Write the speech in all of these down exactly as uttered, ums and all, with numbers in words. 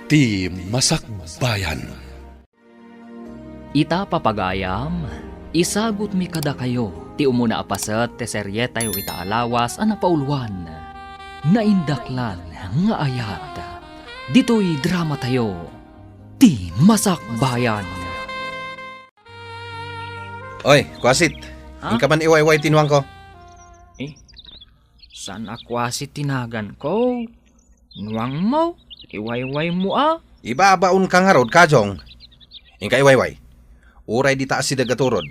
Ti Masakbayan. Ita, papagayam, isagutmi kadakayo ti umuna a paset ti serietayo ita a lawas a napauluan, Naindaklan nga Ayat. Ditoy dramatayo, Ti Masakbayan. Oy, Kwasit. Ha? Inka man iwayway ti nuangko. Eh, saan a Kwasit ti naganko? Nuangmo? Iwaywaymo a? Ibabaonka ngarud, Kajong. Inka iwayway. Uray dita asideg a turod.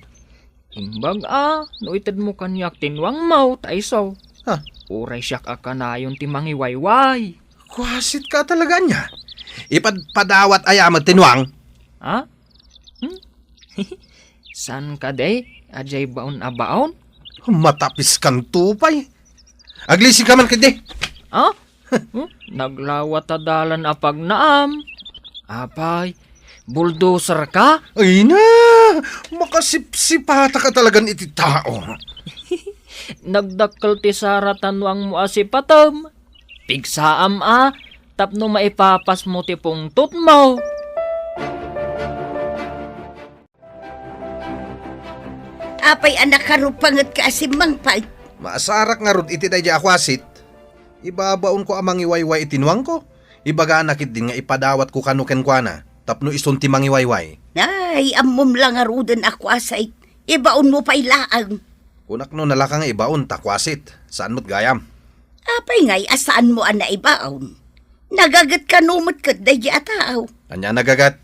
Imbag a, no itedmo kaniak ti nuangmo, ta isu. Ha? Uray siak a kanayon ti mangiwayway. Kwasitka talaga ania? Ipadpadawat aya met ti nuang? Ha? Hmm? Saan kadi? Adiay baon a baon? Matapiskanto pay. Aglisinka man ketdi. Ha? Hmm? Naglawa ta dalan a pagnaam. Apay, bulldozer ka? Ay na! Makasipsipata ka talagan iti tao. Nagdakkel ti sara ta nuangmo a sipatem. Pigsaam a, tapno maipapasmo ti pungtotmo. Apay a nakarupangetka a simmangpet? Maasarak ngarud iti daydiay a Kwasit. Ibabaonko a mangiwayway iti nuangko. Ibagana ketdin nga ipadawatko kano kenkuana, tapno isun ti mangiwayway. Ay, ammom la ngaruden a Kwasit. Ibaonmo pay laeng. Kunak no nalaka nga ibaon ta Kwasit. Saan met gayam? Apay ngay a saanmo a naibaon? Nagaget kano met ket daydiay a tao? Ania a nagaget?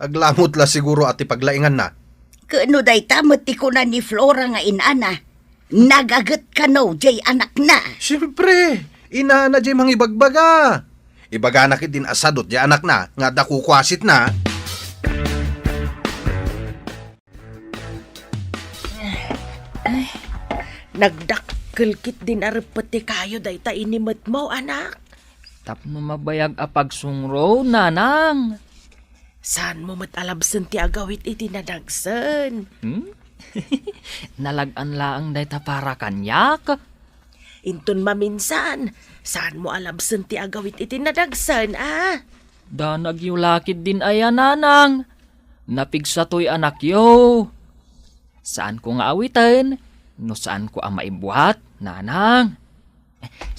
Aglamut la siguro a ti paglainganna. Ket no dayta met ti kuna ni Flora nga inana, nagaget kano diay anakna? Siempre, inana diay mangibagbaga. Ibagana ketdin a sadut diay anakna nga adda kukuasitna. Ay, nagdakkel ketdin a reppet ti kayo dayta inimetmo, anak. Tapno mabayag a pagsungrod, nanang. Saanmo met a labsen ti agawid iti nadagsen? Hmm? Nalag-an laeng dayta para kaniak. Inton maminsan, saanmo a labsen ti agawid iti nadagsen, a? Danagyo la ketdin aya, nanang. Napigsa toy anakyo. Saanko nga awiten no saanko a maibuat, nanang.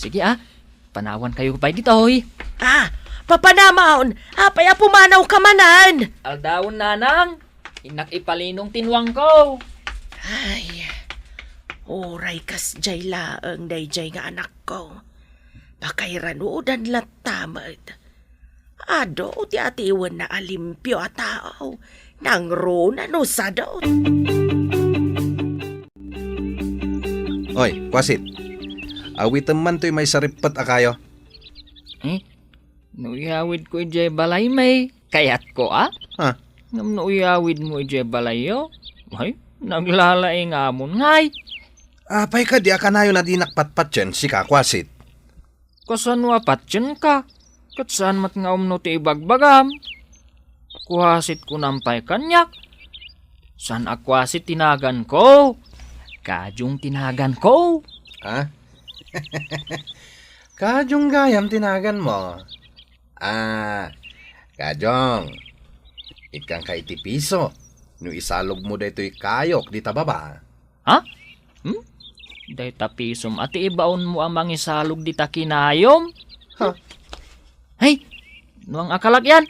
Sige, a, panawankayo pay ditoy. A, papanamaon, apay a pumanawka manen? Aldawen, nanang, innak ipalinong ti nuangko. Ay, uray kasdiay laeng daydiay nga anakko. Pakairanudan latta met. Adu ti atiwenna a limpio a tao, nangruna no sadu. Oy, Kwasit. Awitem man toy maisarippet a kayo. Eh, no iyawidko idiay balaymi, kayatko a? Ha? Ngem no iyawidmo idiay balayyo, ay, naglalaingamon ngay. Apay kadi a kanayon a dinak patpatien, sika, Kwasit? Kasano a patienka? Ket saan met nga umno ti ibagbagam. Kuasit kunam pay kaniak. Saan a Kuasit ti naganko. Kajong ti naganko. Ha? Kajong gayam ti naganmo. Ah, Kajong. Ikkanka iti piso no isalogmo daytoy kayok dita baba. Ha? Hmm? Dayta pisom a ti ibaonmo a mangisalog dita kinayom? Ha? Hey! Nuang a kalak yan!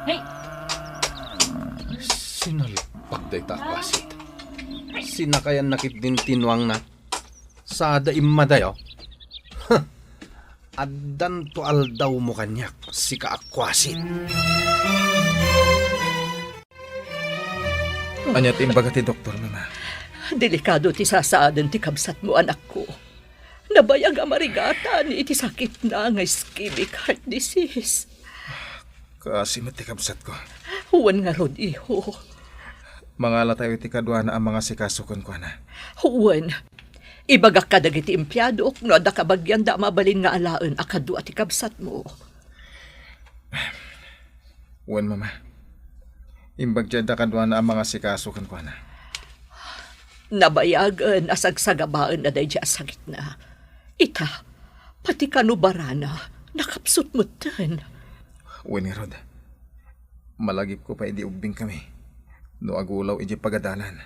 Hey! Sinalpak dayta a Kuasit. Sinakayanna ketdin ti nuangna. Sada immadayo. Huh! Addanto aldawmo kaniak, sika a Kuasit. Ania ti imbaga ti doktor, Mama? Delikado ti sasaaden ti kabsatmo, anakko. Nabayag a marigatan iti sakitna nga ischemic heart disease. Kaasi met ti kabsatko. Wen ngarud, iho. Mangalatayo iti kaduana a mangasikaso kenkuana. Wen. Ibagak kadagiti empleadok no adda kabagianda a mabalin nga alaen a kadua ti kabsatmo. Wen, Mama. Imbag ti adda kaduana a mangasikaso kenkuana. Nabayagen a sagsagabaenna daydiay a sakitna. Ita, pati kano barana, nakapsut metten. Wen ngarud, malagipko pay idi ubbingkami no agulaw idiay pagadalan.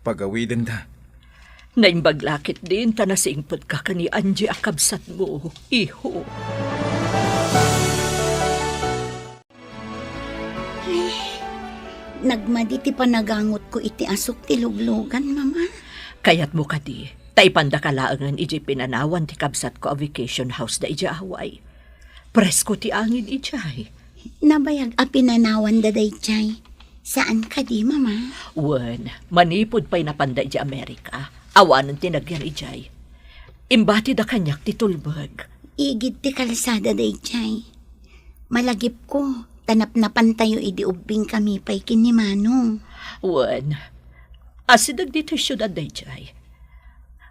Pagawidenda. Naimbag la ketdin ta nasingpetka ken ni Angie a kabsatmo, iho. Ay, nagmadi ti panagangotko iti asuk ti luglugan, Mama. Kayatmo kadi, ta ipandaka laengen idiay pinanawan ti kabsatko a vacation house da idiay Hawaii. Presko ti angin idiay. Nabayag a pinanawanda daydiay. Saan kadi, Mama? Wen, manipud pay napanda idiay Amerika, awanen ti nagyan idiay. Imbatida kaniak ti tulbeg. Igid ti kalsada daydiay. Malagipko, ta napnapantayo idi ubbingkami pay ken ni Manong. Wen, asideg ditoy siudad daydiay.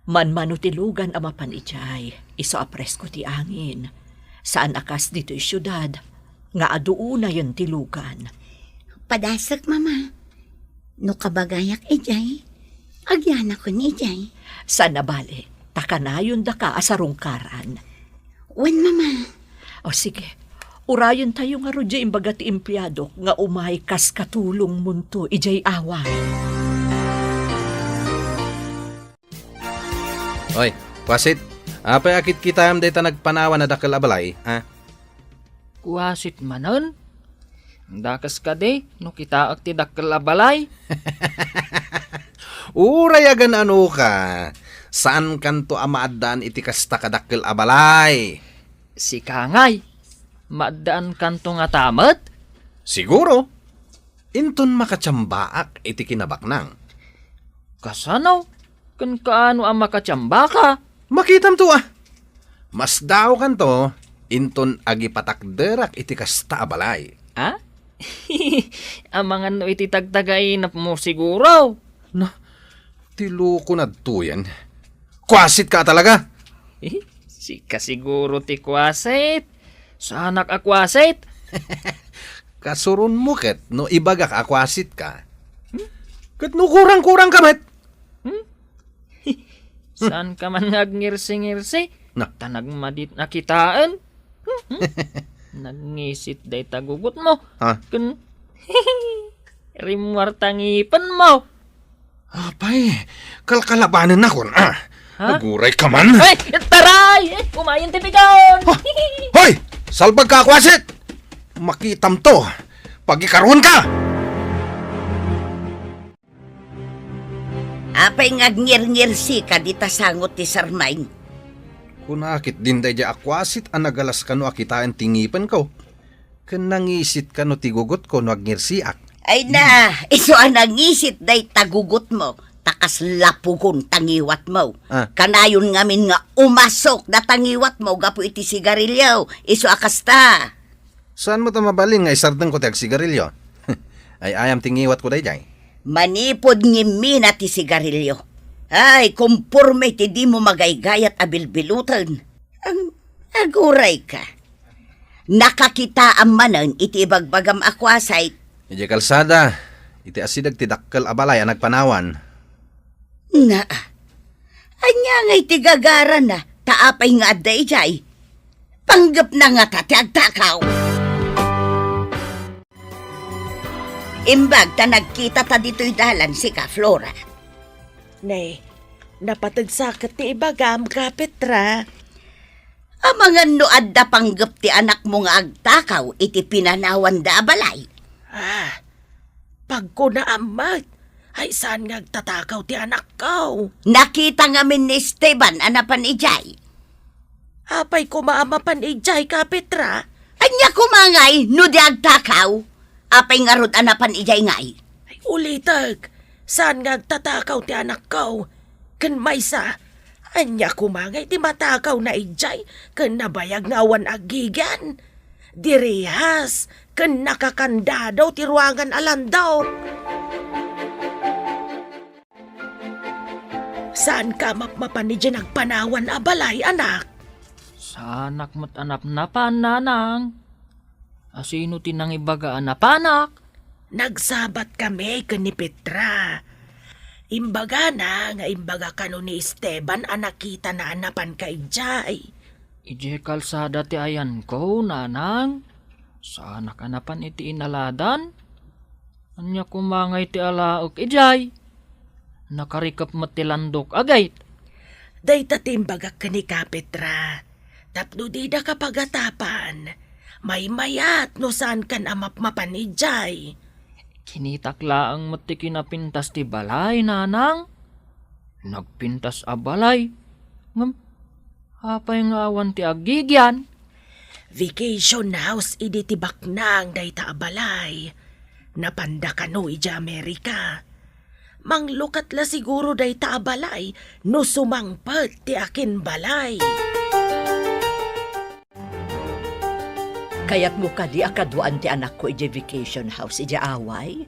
Manmano ti lugan a mapan idiay, isu a presko ti angin. Saan a kas ditoy siudad, nga adu unayen ti lugan. Padasek, Mama. No kabagayak idiay, agyanakon idiay. Saan a bale, ta kanayondaka a sarungkaran. Wen, Mama. O sige, urayentayo ngarud diay imbaga ti empleadok nga umay kas katulongmonto idiay Hawaii. Oy, kuasit, apay a kitkitaem dayta nagpanawan a dakkel a balay, ha? Kuasit manen? Dakes kadi no kitaek ti dakkel a balay? Uray agan-anoka, saankanto a maaddaan iti kasta kadakkel a balay. Sika ngay, maaddaankanto ngata met? Siguro. Inton makatsambak iti kinabaknang. Kasano? Ken kaano a makatsambaka? Makitamto a. Masdaokanto inton agipatakderak iti kasta a balay. A? Amangan no iti tagtagainepmo siguro. Na, ti loko nadtoyen. Kuasitka talaga? Eh, sika siguro ti kuasit. Saanak a kuasit. Kasuronmo ket no ibagak a kuasitka. Hmm? Ket no kurang-kurangka met. Hmm? Saanka man nga agngirsi-ngirsi? Na. Ta nagmadit a kitaen. Hmm? Nagngisit dayta gugotmo. Ha? Ken rimmuar ta ngipenmo. Apay, kalkalabanennakon, a? Ha? Agurayka man. Ay, taray! Eh, umayen ti pigaon! Ha? Hoy! Salbagka a kuasit! Makitamto! Pagikaruenka! Apay nga agngirngirsika dita sango ti sarmaing? Kuna ketdin daydiay a kuasit a nagalas kano a kitaen ti ngipenko. Ken nangisit kano ti gugotko no agnirsiak. Ay na, isu a nangisit dayta gugotmo, ta kasla pugon ta ngiwatmo. Ah. Kanayon ngamin nga umasok data ngiwatmo gapu iti sigarilio, isu a kasta. Saanmo ta mabalin nga isardengko ti agsigarilio? Ay-ayam ti ngiwatko daydiay. Manipud ngimmina ti sigarilio. Ay, komporme ti dimo magaygayat a bilbiloten. Ang agurayka. Nakakitaam manen iti ibagbagam a kuasit. Idiay kalsada, iti asideg ti dakkel a balay a nagpanawan. Naa. Ania ngay ti gagarana, ta apay nga adda idiay? Panggepna ngata ti agtakaw. Imbag ta nagkitata ditoy dalan sika, Flora. Ne, napateg sa ket ti ibagam, Ka Petra. Amangan no adda panggep ti anakmo nga agtakaw iti pinanawanda a balay? Ah, pagkunaam met, ay saan nga agtatakaw ti anakko? Nakita ngamin ni Esteban a napan idiay. Apay koma a mapan idiay, Ka Petra? Ania koma ngay no di agtakaw? Apay ngarud a napan idiay ngay? Ay, ulitek, saan nga agtatakaw ti anakko? Ken maysa, ania koma ngay ti matakawna idiay ken nabayag nga awan aggigyan? Direhas ken nakakandado ti ruangan a landok. Saanka a mapmapan idiay nagpanawan a balay, anak? Saanak met a napnapan, nanang. Asino ti nangibaga a napanak? Nagsabatkami ken ni Petra. Imbagana nga imbaga kano ni Esteban a nakitana a napanka idiay. Idiay kalsada ti ayanko, nanang. Saanak a napan iti inaladan? Ania koma ngay ti alaek idiay? Nakarikep met ti landok, agayt. Dayta ti imbagak ken ni Kapetra. Tapno didaka pagatapan, maymayat no saankan a mapmapan idiay. Kinitak laeng met ti kinapintas ti balay, nanang. Nagpintas a balay. Ngem, apay nga awan ti agigian? Vacation house idi ti baknang dayta a balay. Napanda kano idiay Amerika. Manglukat la siguro dayta a balay no sumangpet ti akinbalay. Kayatmo kadi a kaduaan ti anakko idiay vacation house idiay Hawaii?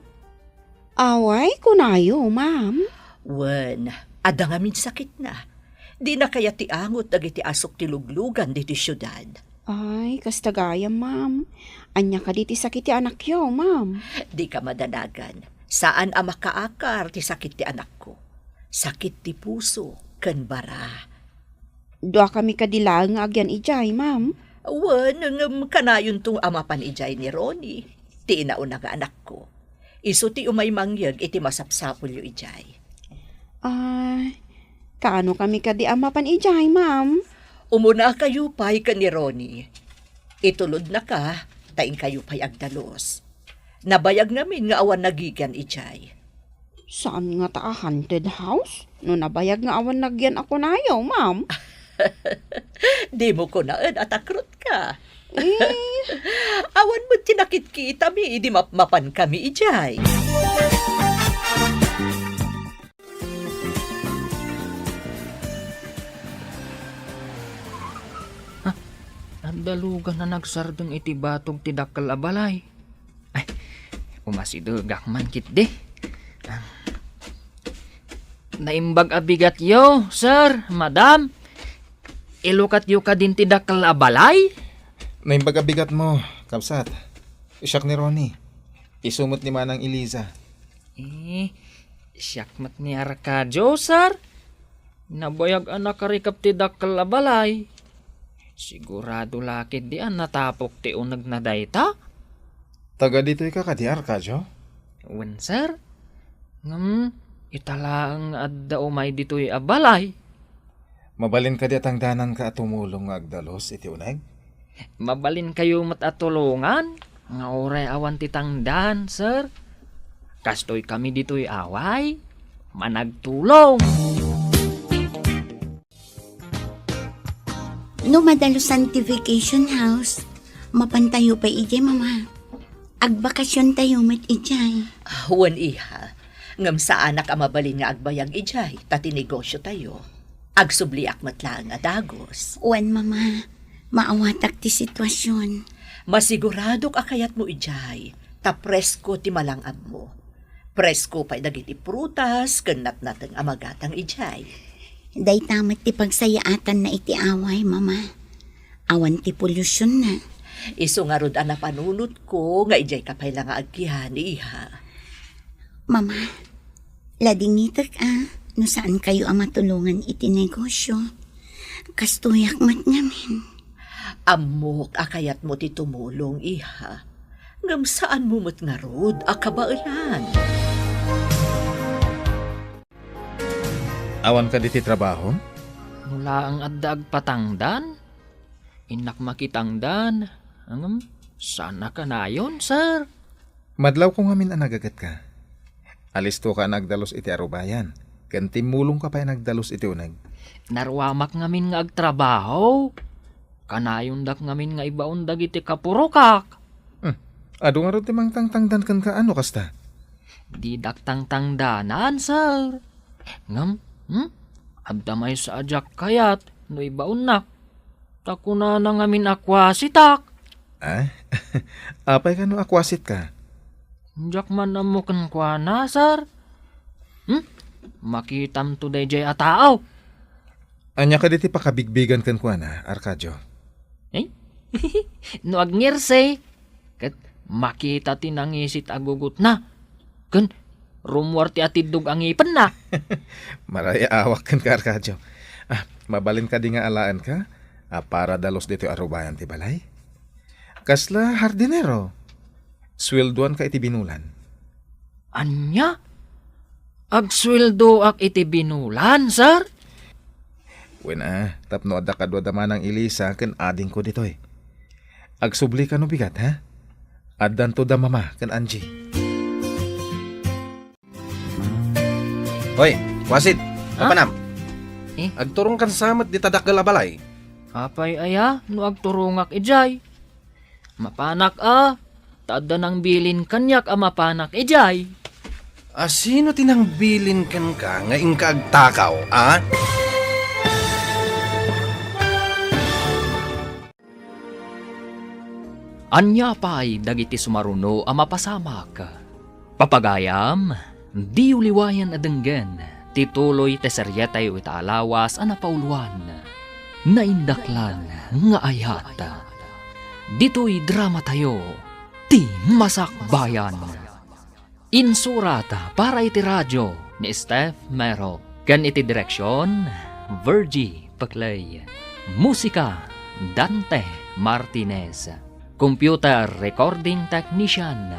Hawaii, kunayo, ma'am? Wen, adda ngamin sakitna. Dina kayat ti angot dagiti asuk ti luglugan ditoy siudad. Ay, kasta gayam, ma'am. Ania kadi ti sakit ti anakyo, ma'am? Dika madanagan. Saan a makaakar ti sakit ti anakko. Sakit ti puso ken bara. Duakami kadi laeng nga agyan idiay, ma'am? Wen, ngem kanayonto a mapan idiay ni Ronnie, ti inauna nga anakko. Isu ti umay mangyeg iti masapsapulyo idiay. Ah, kaano kami kadi a mapan idiay, ma'am? Umunakayo pay ken ni Ronnie. Itulodnaka, ta inkayo pay agdalus. Nabayag ngamin nga awan nagigian idiay. Saan ngata a haunted house? No nabayag nga awan nagian a kunayo, ma'am? Dimo kunaen a takrutka. Eh? Awan met ti nakitkitami idi mapmapankami idiay. Ah, adda lugan a nagsardeng iti batog ti dakkel a balay. Ay, umasidegak man ketdi. Ah. Naimbag a bigatyo, sir, madam. Ilukatyo kadin ti dakkel a balay? Naimbag a bigatmo, kabsat. Siak ni Ronnie. Isu met ni Manang Eliza. Eh, siak met ni Arcadio, sir. Nabayag a nakarikep ti dakkel a balay. Sigurado la ketdi a natapok ti unegna dayta? Taga ditoy ka kadi, Arcadio? Wen, sir. Ngem, ita laeng nga adda umay ditoy a balay. Mabalin kadi a tangdananka a tumulong nga agdalus iti uneg? Mabalinkayo met a tulongan nga uray awan ti tangdan, sir. Kastoy kami ditoy Hawaii, managtulong. No madalusan ti vacation house, mapantayo pay idiay, Mama. Agbakasiontayo met idiay. Ah, wen, iha. Ngem saanak a mabalin nga agbayag idiay, ta ti negosiotayo. Agsubliak met laeng a dagus. Wen, Mama. Maawatak ti sitwasion. Masiguradok a kayatmo idiay, ta presko ti malang-abmo. Presko pay dagiti prutas ken natnateng a magatang idiay. Dayta met ti pagsayaatanna iti Hawaii, Mama. Awan ti polusyon na. Isu ngarud a napanunotko nga idiay ka pay la nga agyan, iha. Mama, ladingitek a no saankayo a matulongan iti negosyo. Kastoyak met ngamin. Ammok a kayatmo ti tumulong, iha. Ngem saanmo met ngarud a kabaelan. Awan kadi ti trabaho? No laeng adda agpatangdan, innak makitangdan. Ngem, saan a kanayon, sir? Madlawko ngamin a nagagetka. Alistoka a nagdalus iti arubayan, ken timmulongka pay a nagdalus iti uneg. Naruamak ngamin nga agtrabaho. Kanayondak ngamin nga ibaon dagiti kapurokak. Hmm. Adu ngarud ti mangtangtangdan kenka a no kasta? Didak tangtangdanan, sir. Ngem, hmm? Adda maysa a diak kayat no ibaonnak. Ta kunana ngamin a kuasitak. Ah? Apay kano a kuasitka? Diak man ammo kenkuana, sir. Hmm? Makitamto daydiay a tao. Ania kadi ti pakabigbigan kenkuana, Arcadio? Eh? No agngerse, ket makita ti nangisit a gugotna. Ken rummuar ti atiddog a ngipenna. Marayaawak kenka, Arcadio. Ah, mabalin kadi nga alaenka a para dalus ditoy arubayan ti balay? Kasla hardinero? Sueldoanka iti binulan. Ania? Agsueldoak iti binulan, sir? Wen a, tapno adda kaduada manang Elisa ken adingko ditoy. Agsubli ka no bigat, ha? Addanto da Mama ken Angie. Hoy, Kuasit, Ha? Mapanam. Eh? Agturongkan sa met dita dakkel a balay. Apay aya no agturongak idiay? Mapanak a, ta adda nangbilin kaniak a mapanak idiay. A, sino ti nangbilin kenka nga inka agtakaw, a? Ania pay dagiti sumaruno a mapasamak? Papagayam, diyo liwayan a denggen ti tuloy ti serietayo ita a lawas a napauluan, Naindaklan nga Ayat. Ditoy dramatayo, ti Masakbayan. Insurat para iti radio ni Steph Mero, ken iti direksion, Virgie Peclay. Musika, Dante Martinez. Computer recording technician,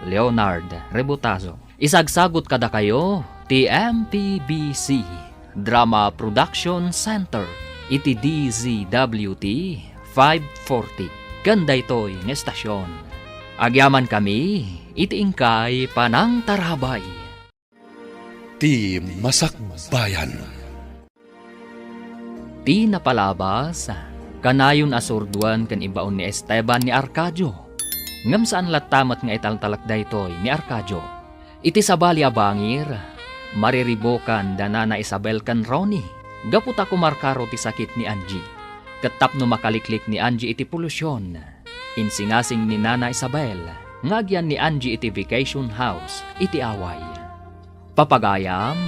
Leonard Rebutazo. Isagsagut kadakayo ti M P B C Drama Production Center iti D Z W T five forty. Ken daytoy nga estasyon, agyamankami iti inkay panangtarabay. Ti Masakbayan. Ti napalabas, kanayon a surdoen ken ibaon ni Esteban ni Arcadio. Ngem saan latta met nga italtalek daytoy ni Arcadio. Iti sabali a bangir, mariribukan da Nana Isabel ken Ronnie gapu ta kumarkaro ti sakit ni Angie. Ket tapno makaliklik ni Angie iti polusyon, insingasing ni Nana Isabel nga agyan ni Angie iti vacation house iti Hawaii. Papagayam,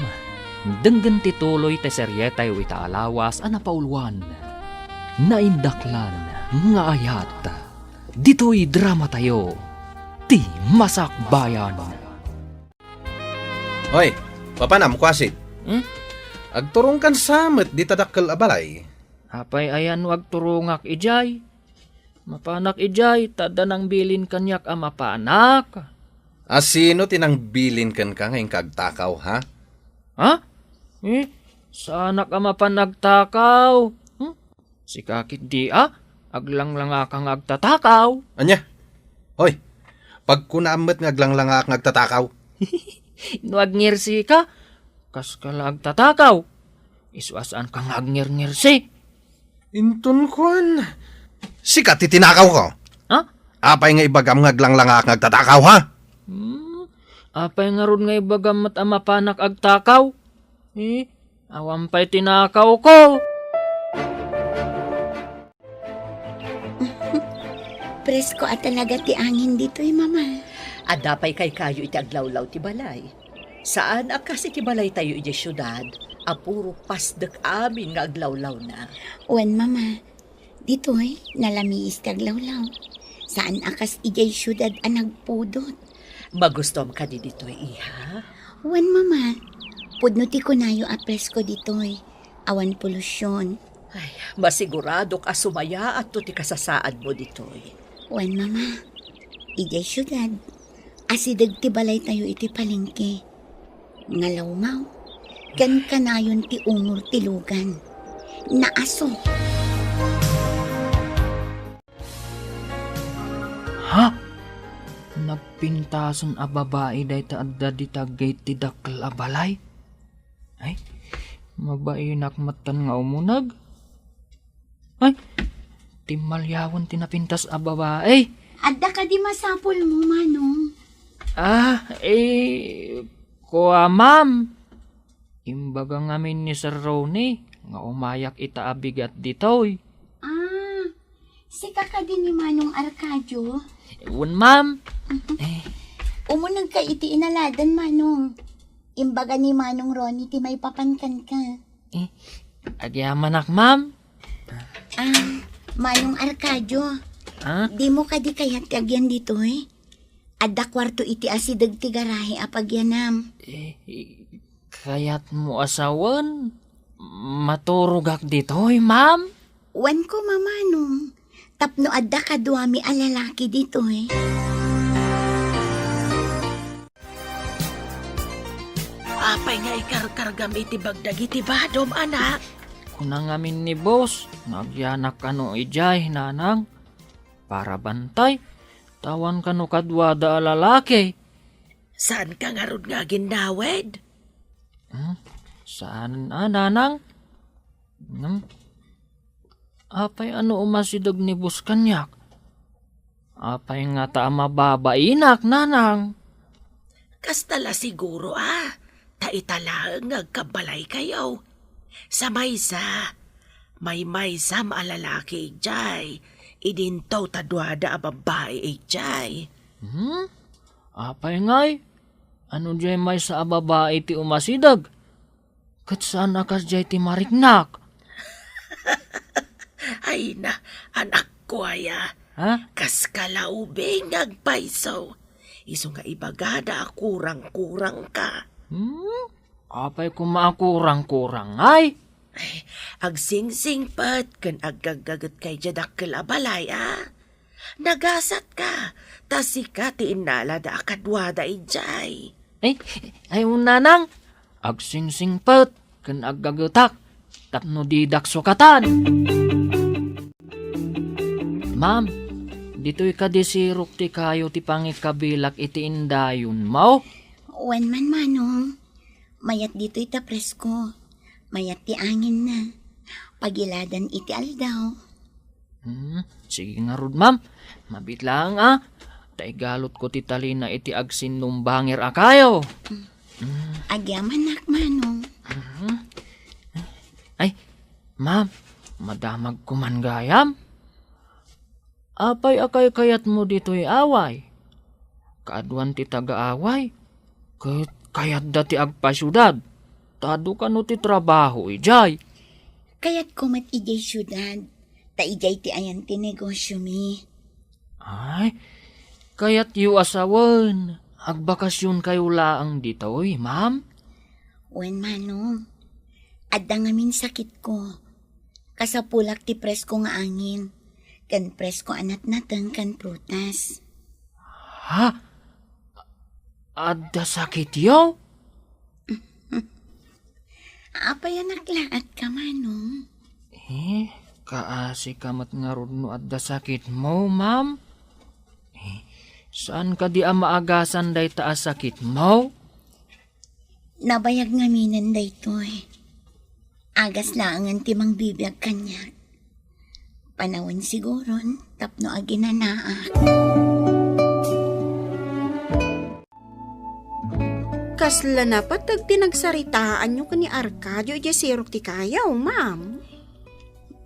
denggen ti tuloy ti serietayo ita a lawas a napauluan, Naindaklan nga Ayat. Ditoy dramatayo, ti Masakbayan. Hoy, Papanam, Kuasit. Hmm? Agturongkan sa met dita dakkel a balay. Apay aya no agturongak idiay? Mapanak idiay, ta adda nangbilin kaniak a mapanak. A, sino ti nangbilin kenka nga inka agtakaw, ha? Ha? Eh, saanak a mapan agtakaw. Hmm? Sika ketdi a, aglanglangaka nga agtatakaw. Ania? Hoy, pagkunaam met nga aglanglangak nga agtatakaw. No agngirsi ka, kas ka la agtatakaw. Isu a saan ka nga agngirngirsi. Inton kuan, sika ti tinakawko. Ha? Apay nga ibagam nga aglanglangak nga agtatakaw, ha? Hmm, apay ngarud nga ibagam met a mapanak agtakaw? Eh, awan pay tinakawko. Presko a talaga ti angin ditoy, Mama. Adda pay kaykayo iti aglawlaw ti balay. Saan a kas iti balaytayo idiay siudad a puro pasdek amin nga aglawlawna. Wen, Mama, ditoy, nalamiis ti aglawlaw. Saan a kas idiay siudad a nagpudot. Magustuam kadi ditoy, iha? Wen, Mama, pudno ti kunayo a presko ditoy. Awan polusyon. Ay, masiguradok a sumayaatto ti kasasaadmo ditoy. Wen, Mama, idiay siudad, asideg ti balaytayo iti palengke. Ngalawmaw, ken kanayon ti umor ti lugan. Naaso. Ha? Nagpintasen a babai dayta adda dita gate ti dakkel a balay? Ay, mabainak metten nga umuneg. Ay, timmaliawen ti napintas a babai. Adda kadi masapulmo, Manong? Ah, eh, kua, ma'am. Imbaga ngamin ni Sir Ronnie nga umayak ita a bigat ditoy. Ah, sika kadi ni Manong Arcadio? Wen, ma'am. Eh. Umunegka iti inaladan, Manong. Imbaga ni Manong Ronnie ti maipapan kenka. Eh, agyamanak, ma'am. Ah, Manong Arcadio, Ah? Dimo kadi kayat ti agyan ditoy? Adda kuarto iti asideg ti garahe a pagyanam. Eh, kayatmo a sawen? Maturogak ditoy, ma'am? Wen ko, Manong. Tapno adda kaduami a lalaki ditoy. Apay nga ikarkargam iti bag dagiti badom, anak? Kuna ngamin ni boss nga agyanak kano idiay, nanang, para bantay, ta awan kano kaduada a lalaki. Saanka ngarud nga aginnawed? Hmm? Saan a, nanang? Hmm? Apay a no umasideg ni boss kaniak? Apay ngata a mababainak, nanang? Kasta la siguro a, ta ita laeng nga agkabbalaykayo. Sa maysa, maymaysam a lalaki idiay, idinto ta duada a babbai idiay. Hmm? Apay ngay? Ano diay maysa a babai ti umasideg? Ket saan a kasdiay ti mariknak? Ay na, anakko aya. Ha? Kaska la ubing nga agpayso. Isu nga ibagada a kurang-kurangka. Hmm? Apay koma a kurang-kurang, ay? Ay, agsingsingpet ken aggaggagetka idiay dakkel a balay, a? Nagasatka, ta sika ti innalada a kaduada idiay. Ay, ay, nanang, agsingsingpet ken aggagetak tapno didak sukatan. Ma'am, ditoy kadi sirok ti kayo ti pangikabilak iti indayonmo? Wen man, Manong. Mayat ditoy ta presko. Mayat ti anginna. Pagiladan iti aldaw. Hmm, sige ngarud, ma'am. Mabiit laeng, a. Ta igalutko ti talina iti agsinnumbangir a kayo. Hmm. Agyamanak, Manong. Mhm. Ay, ma'am, madamagko man gayam. Apay a kaykayatmo ditoy Away? Kaaduan ti taga-Away, ket kayatda ti agpasiudad. Ta adu kano ti trabaho idiay? Kayatko met idiay siudad, ta idiay ti ayan ti negosyomi. Ay, kayatyo a sawen, agbakasyonkayo laeng ditoy, ma'am? Wen, Manong. Adda ngamin sakitko. Kasapulak ti presko nga angin, ken presko a natnateng ken prutas. Ha? Adda sakityo? Apay a naklaatka, Manong? Eh, kaasika met ngarud no adda sakitmo, ma'am? Eh, saan kadi a maagasan dayta a sakitmo? Nabayag ngaminen daytoy. Agas laengen ti mangbibiag kaniak. Panawen siguron tapno aginanaak. Kasla napateg ti nagsaritaanyo ken ni Arcadio idiay sirok ti kayo, ma'am?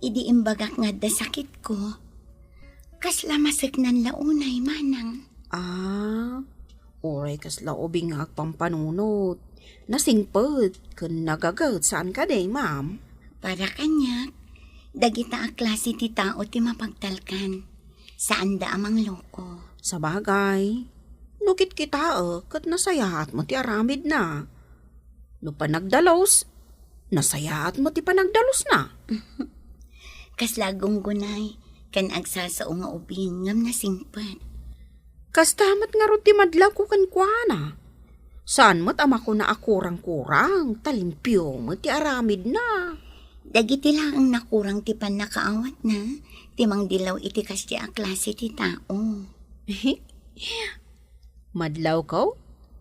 Idi imbagak nga adda sakitko, kasla maseknan la unay, manang. Ah, uray kasla ubing nga agpampanunot. Nasingpet ken nagaget, saan kadi, ma'am? Para kaniak, dagita a klase ti tao ti mapagtalkan. Saanda a mangloko. Sabagay, no kitkitaek ket nasayaat met ti aramidna. No panagdalus, nasayaat met ti panagdalusna. Kasla aggunggunay ken agsasao nga ubing ngem nasingpet. Kasta met ngarud ti madlawko kenkuana. Saan met a makuna a kurang-kurang, ta limpio met ti aramidna. Dagiti laeng nakurang ti pannakaawatna, ti mangdilaw iti kasdi a klase ti tao. Madlawko,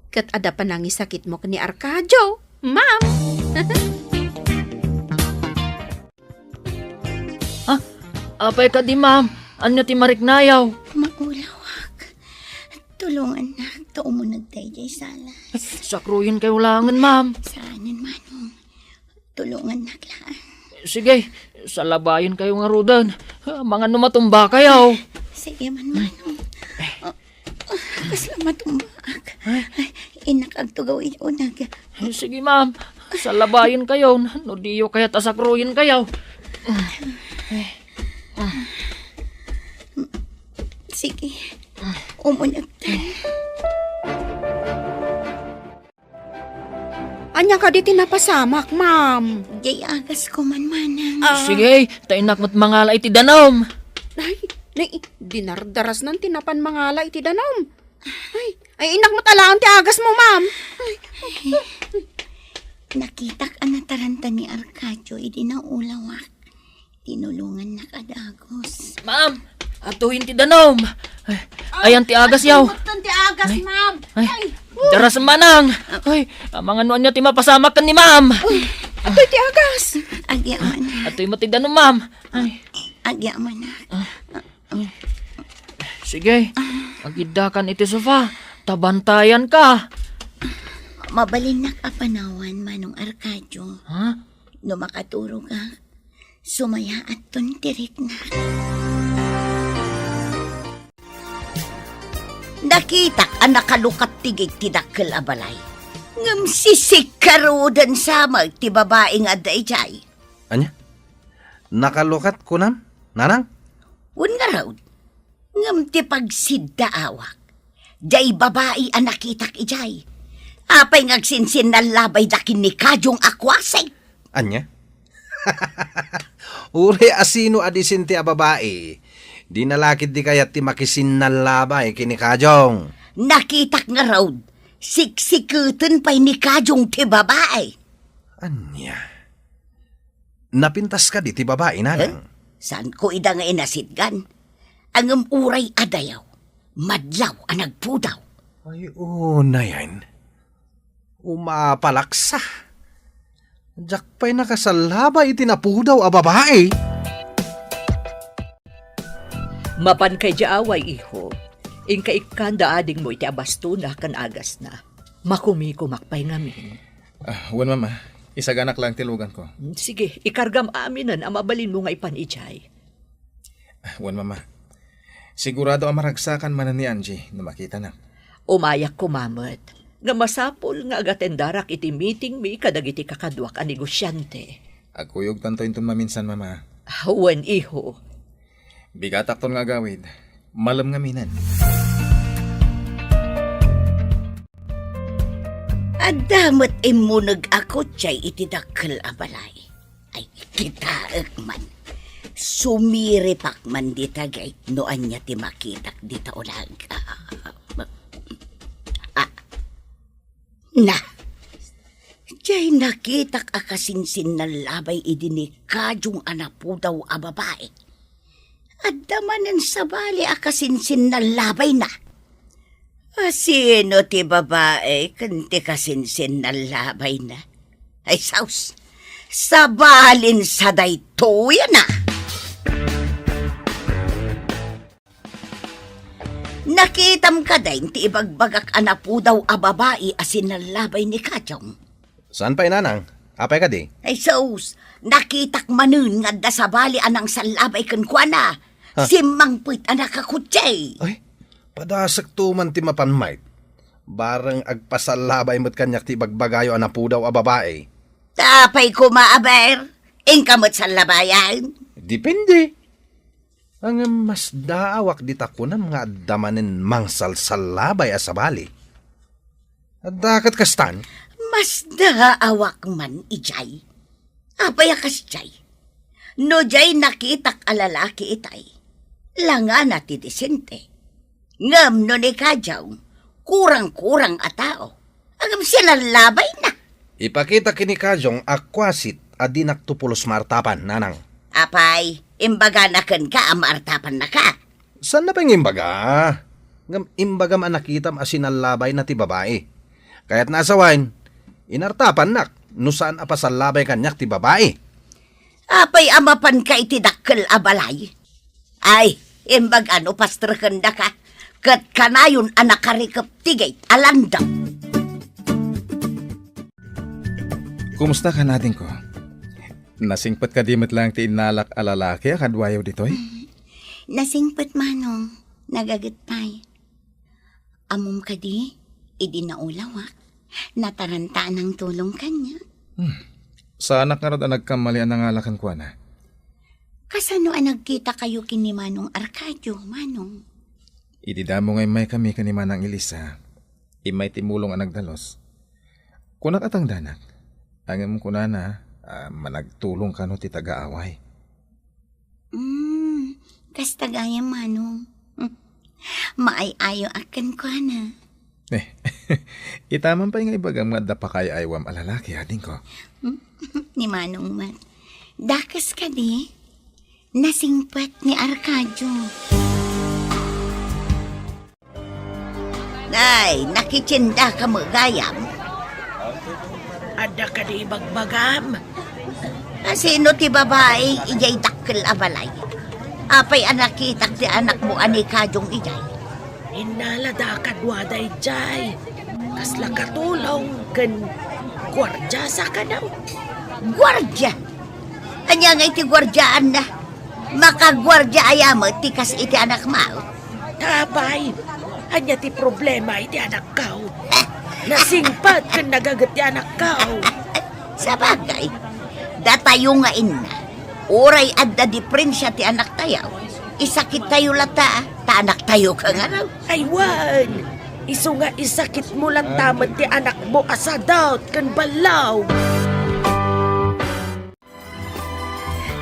ket adda panangisakitmo ken ni Arcadio, ma'am. Ah, apay kadi, ma'am? Ania ti mariknayaw? Maulawak. Tulongannak, ta umunegta idiay salas. Sakruyenkayo laengen, ma'am. Saanen, manong. Tulongannak laeng. Sige, salabayenkayo ngaruden. Amangan no matumbakayo. Sige man, manong. Ah, ah, kasla matumbaak. Ay. Ay, innak agtugaw iti uneg. Sige, ma'am. Salabayenkayo no diyo kayat a sakruyenkayo. Sige. Umunegtan. Ania kadi ti napasamak, ma'am? Diay agasko man, manang. Ah. Sige, ta innak met mangala iti danum. Ay, Nay, dinardarasnan ti napan mangala iti danum. Ay, ay, innak met alaen ti agasmo, ma'am. Ay. Nakitak a nataranta ni Arcadio idi naulawak. Tinulongannak a dagus. Ma'am, atoyen ti danum. Ay, ayan ti agas, yaw. Ay, ti agas, ma'am. Ay, ay, oh. Daras manang. Ay, amangan no ania ti mapasamak ken ni ma'am. Ay, atoy ti agas. Agyamanak. Atoy met ti danum, ma'am. Ay. Agyamanak. Sige, agiddakan iti sofa. Ta bantayanka. Mabalinnak a panawan, Manong Arcadio. Ha? No makaturogak, sumayaatton ti riknak. Nakitak a nakalukat ti gate ti dakkel a balay. Ngem sisikkaruden sa met ti babai nga adda idiay. Ania? Nakalukat kunam, nanang? Wen ngarud, ngem ti pagsiddaawak, diay babai a nakitak idiay. Apay nga agsinsinnallabayda ken ni Kajong a kuasit? Ania? Uray asino a disente a babai, dina la ketdi kayat ti makisinnallabay ken ni Kajong. Nakitak ngarud, siksiketen pay ni Kajong ti babai. Ania? Napintas kadi ti babai, nanang? Eh? Saanko ida nga inasitgan? Ngem uray a dayaw, madlaw a nagpudaw. Ay, unayen. Umapalaksa. Diak pay nakasallabay iti napudaw a babai. Mapanka idiay away, iho. Inka ikkanda adingmo iti abastona ken agasna. Makumikumak pay ngamin. Ah, wen, Mama. Isaganak laeng ti luganko. Mm, sige, ikargam aminen a mabalinmo nga ipan idiay. Ah, wen, Mama. Sigurado a maragsakan manen ni Angie no makitanak. Umayak koma met. Nga masapul nga agatendarak iti meetingmi kadagiti kakaduak a negosiante. Agkuyogtanto inton maminsan, Mama. Ah, wen, iho. Bigatakton nga agawid. Malem ngaminen. Adda met immuneg a kotse iti dakkel a balay. Ay, kitaek man. Sumiripak man dita gate no ania ti makitak dita ulag. Ah, na. Diay nakitak a kasinsinnallabay idi ni Kajong a napudaw a babai. Adda manen sabali a kasinsinnallabayna. Asino ti babai ken ti kasinsinnallabayna? Ay, saus! Sabalin sa daytoy a na! Nakitam kadi ti ibagbagak a napudaw a babai a sinallabay ni Kajong? Saan pay, nanang? Apay kadi? Ay, sus! Nakitak manen nga adda sabali a nangsallabay kenkuana. Ha? Simmangpet a nakakotse. Ay, padasekto man ti mapan, Mike. Bareng agpasallabay met kaniak ti ibagbagayo a napudaw a babai. Ta apay koma, aber? Inka met sallabayan? Depende. Ngem masdaawak dita kunam nga adda manen mangsalsallabay a sabali. Adda ket kastan? Masdaawak man idiay. Apay a kasdiay? No diay nakitak a lalaki itay, langana ti disente. Ngem no ni Kajong, kurang-kurang a tao. Ngem sinallabay na. Ipakita ken ni Kajong a kuasit a dinakto pulos maartapan, nanang. Apay, imbagana kenka a maartapannaka? Saan na pay nga imbaga? Ngem imbagam a nakitam a sinallabay na ti babai. Kayatna a sawen, inartapannak no saan a pasallabay kaniak ti babai. Apay a mapanka iti dakkel a balay? Ay, imbag a no pastrekendaka, ket kanayon a nakarikep ti gate a landam. Kumusta ka, adingko? Nasingpet kadi met laeng ti innalak a lalaki a kaduayo ditoy? Nasingpet, Manong. Nagaget pay. Ammom kadi, idi naulawak, nataranta a nangtulong kaniak. Hmm. Saanak ngarud a nagkammali a nangala kenkuana. Kasano a nagkitakayo ken ni Manong Arcadio, Manong? Idi damo nga immaykami ken ni Manang Elisa, immay ti mulong a nagdalus. Kunak a tangdanak. Ngem kunana a managtulong kano ti taga-away. Hmm, Kasta gayam, Manong. Maay-ayo a kenkuana. Eh, ita man pay nga ibagam nga adda pakaay-aywam a lalaki, adingko. Ni Manong met. Dakes kadi? Nasingpet ni Arcadio. Ay, nakitiendaka met gayam? Adda kadi ibagbagam? A, sino ti babai idiay dakkel a balay? Apay a nakitak ti anakmo a ni Kajong idiay? Innalada kaduada idiay. Kasla katulong ken guardia sa kano. Guardia? Ania nga iti guardiaanna? Makaguardia aya met ti kas iti anakmo? Apay, ania ti problema iti anakko? Nasingpet ken nagaget ti anakko. Sabagay, datayo nga inna, uray adda diferensia ti anaktayo, isakittayo latta, ta anaktayo ka ngarud. Ay wen, isu nga isakitmo latta met ti anakmo a sadot ken ballaw.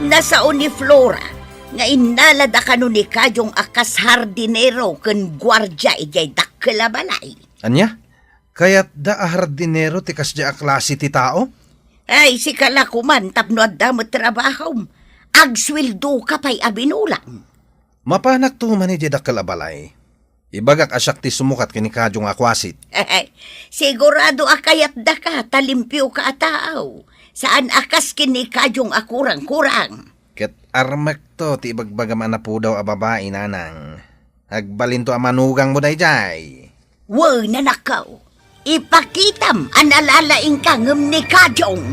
Nasao ni Flora nga innalada kano ni Kajong a kas hardinero ken guardia idiay dakkel a balay. Ania? Kayatda a hardinero ti kasdiay a klase ti tao? Ay, sika la koman tapno adda met trabahom. Agsueldoka pay a binulang. Mapanakto man idiay dakkel a balay. Ibagak a siak ti sumukat ken ni Kajong a kuasit. Sigurado a kayatdaka ta limpioka a tao. Saan a kas ken ni Kajong a kurang-kurang. Ket armekto ti ibagbagam a napudaw a babai, nanang. Agbalinto a manugangmo daydiay. Wen, anakko. Ipakitam a nalalaingka ngem ni Kajong.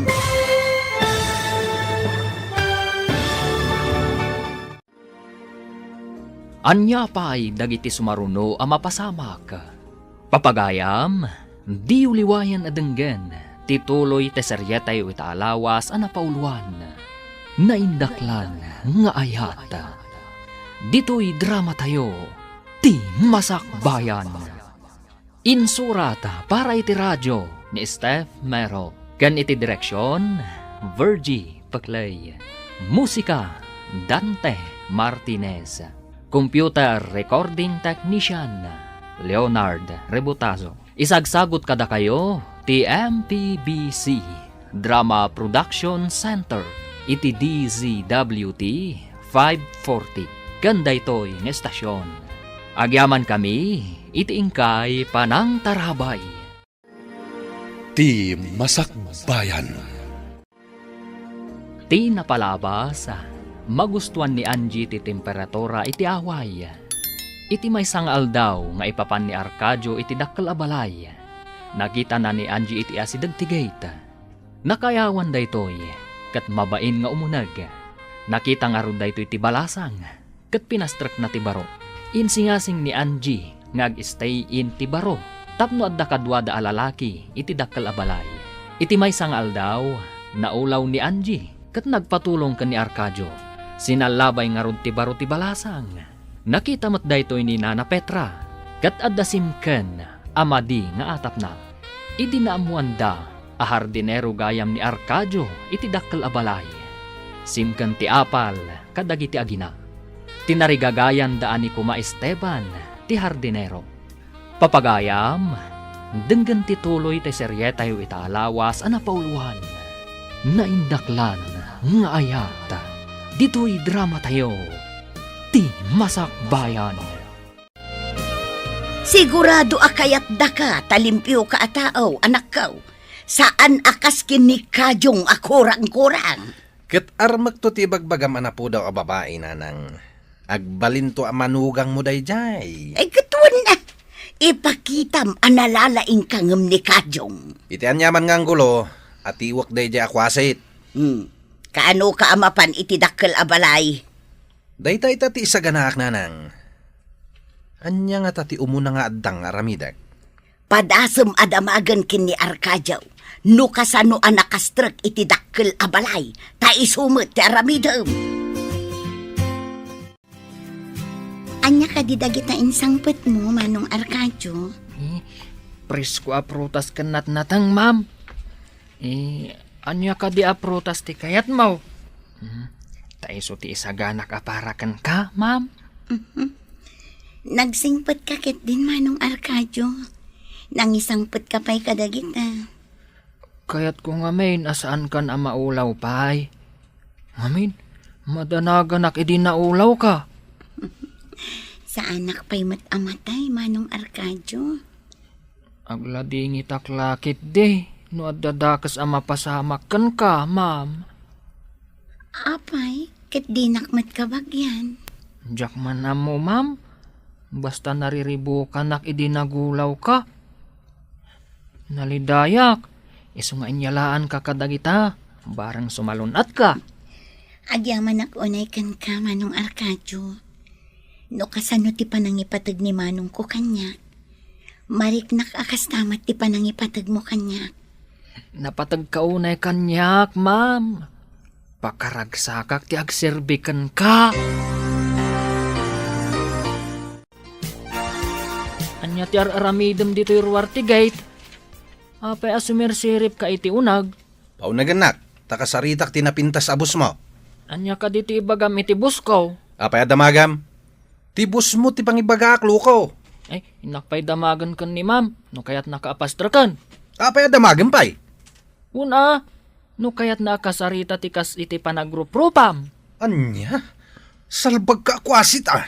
Ania pay dagiti sumaruno a mapasamak? Papagayam, diyo liwayan a denggen ti tuloy ti serietayo ita a lawas a napauluan, Naindaklan nga Ayat. Ditoy dramatayo, ti Masakbayan. Insurat para iti radio ni Steph Mero, ken iti direksion, Virgie Peclay. Musika, Dante Martinez. Computer recording technician, Leonard Rebutazo. Isagsagut kadakayo ti M P B C Drama Production Center iti D Z W T five forty ken daytoy nga estasion. Agyamankami iti inkay panangtarabay. Ti Masakbayan. Ti napalabas, magustuan ni Angie ti temperatura iti away. Iti maysa nga aldaw nga ipapan ni Arcadio iti dakkel a balay, nakitana ni Angie iti asideg ti gate. Nakaayawan daytoy, ket mabain nga umuneg. Nakita ngarud daytoy ti balasang, ket pinastrekna ti baro. Insingasing ni Angie nga ag-stay in ti baro tapno adda kaduada a lalaki iti dakkel a balay. Iti maysa nga aldaw, naulaw ni Angie ket nagpatulong ken ni Arcadio. Sinallabay ngarud ti baro ti balasang. Nakita met daytoy ni Nana Petra, ket adda simken a madi nga atapna. Idi naammoanda a hardinero gayam ni Arcadio iti dakkel a balay, simken ti apal kadagiti agina. Tinarigagayanda a ni Kuma Esteban ti hardinero. Papagayam, denggen ti tuloy ti serietayo ita a lawas a napauluan, Naindaklan nga Ayat. Ditoy dramatayo, ti Masakbayan. Sigurado a kayatdaka ta limpioka a tao, anakko. Saan a kas ken ni Kajong a kurang-kurang. Ket armekto ti ibagbagam a napudaw a babai, nanang. Agbalinto a manugangmo daydiay. Ay, ket wen a. Ipakitam a nalalaingka ngem ni Kajong. Iti aniaman nga anggulo, atiwek daydiay a kuasit. Hmm. Kaanoka a mapan iti dakkel a balay? Dayta ita ti isaganaak, nanang. Ania ngata ti umuna nga addang nga aramidek? Padasem a damagen ken ni Arcadio no kasano a nakastrek iti dakkel a balay, ta isu met ti aramidem. Ania kadi dagita insangpetmo, Manong Arcadio? Eh, presko a prutas ken natnateng, ma'am. Eh, ania kadi a prutas ti kayatmo? Hmm, ta isu ti isaganak a para kenka, ma'am. Mhm. Nagsingpetka ketdin, Manong Arcadio. Nangisangpetka pay kadagita. Kayatko ngamin a saankan a maulaw pay. Ngamin, madanaganak idi naulawka. Saanak pay met a matay, Manong Arcadio. Agladingitak la ketdi no adda dakes a mapasamak kenka, ma'am. Apay, ket dinak met kabagian. Diak man ammo, ma'am. Basta nariribukanak idi nagulawka. Nalidayak, isu nga inyalaanka kadagita, bareng sumalun-atka. Agyamanak unay kenka, Manong Arcadio. No kasano ti panangipateg ni manongko kaniak, mariknak a kasta met ti panangipategmo kaniak. Napategka unay kaniak, ma'am. Pakaragsakak ti agserbi kenka. Ania ti ar-aramidem ditoy ruar ti gate? Apay a sumirsiripka iti uneg? Paunagennak, ta kasaritak ti napintas a bossmo. Ania kadi ti ibagam iti bossko? Apay a damagam? Ti bossmo ti pangibagaak, loko. Ay, innak pay damagen ken ni ma'am, no kayatnaka a pastreken. Apay a damagem pay? Una, no kayatna a kasarita ti kas iti panagruprupam. Ania? Salbagka a kuasit, a.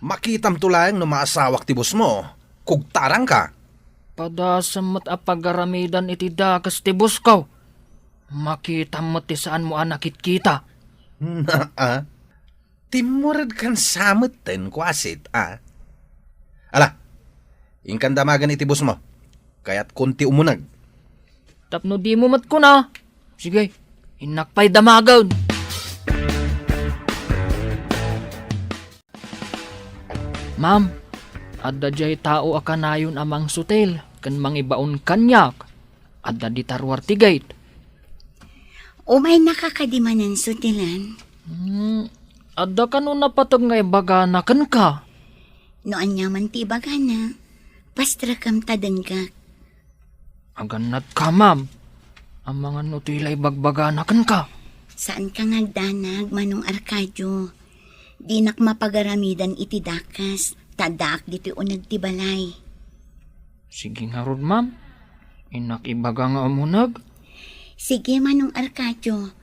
Makitamto laeng no maasawak ti bossmo. Kugtarangka. Padasem met a pagaramidan iti dakes ti bossko. Makitam met ti saanmo a nakitkita. Naa. Timmuredkan sa metten, kuasit, a. Ala, inkan damagen iti bossmo. Kayatkon ti umuneg. Tapno dimo met kuna. Sige, innak pay damagen. Ma'am, adda diay tao a kanayon a mangsutil ken mangibaon kaniak. Adda dita ruar ti gate. Umaynaka kadi manen sutilan? Hmm, adda kano napateg nga ibagana kenka? No aniaman ti ibagana, pastrekem ta denggak. Agannatka, ma'am. Amangan no toy la ibagbagana kenka. Saanka nga agdanag, Manong Arcadio. Dinak mapagaramidan iti dakes, ta addaak ditoy uneg ti balay. Sige ngarud, ma'am. Innak ibaga nga umuneg. Sige, Manong Arcadio.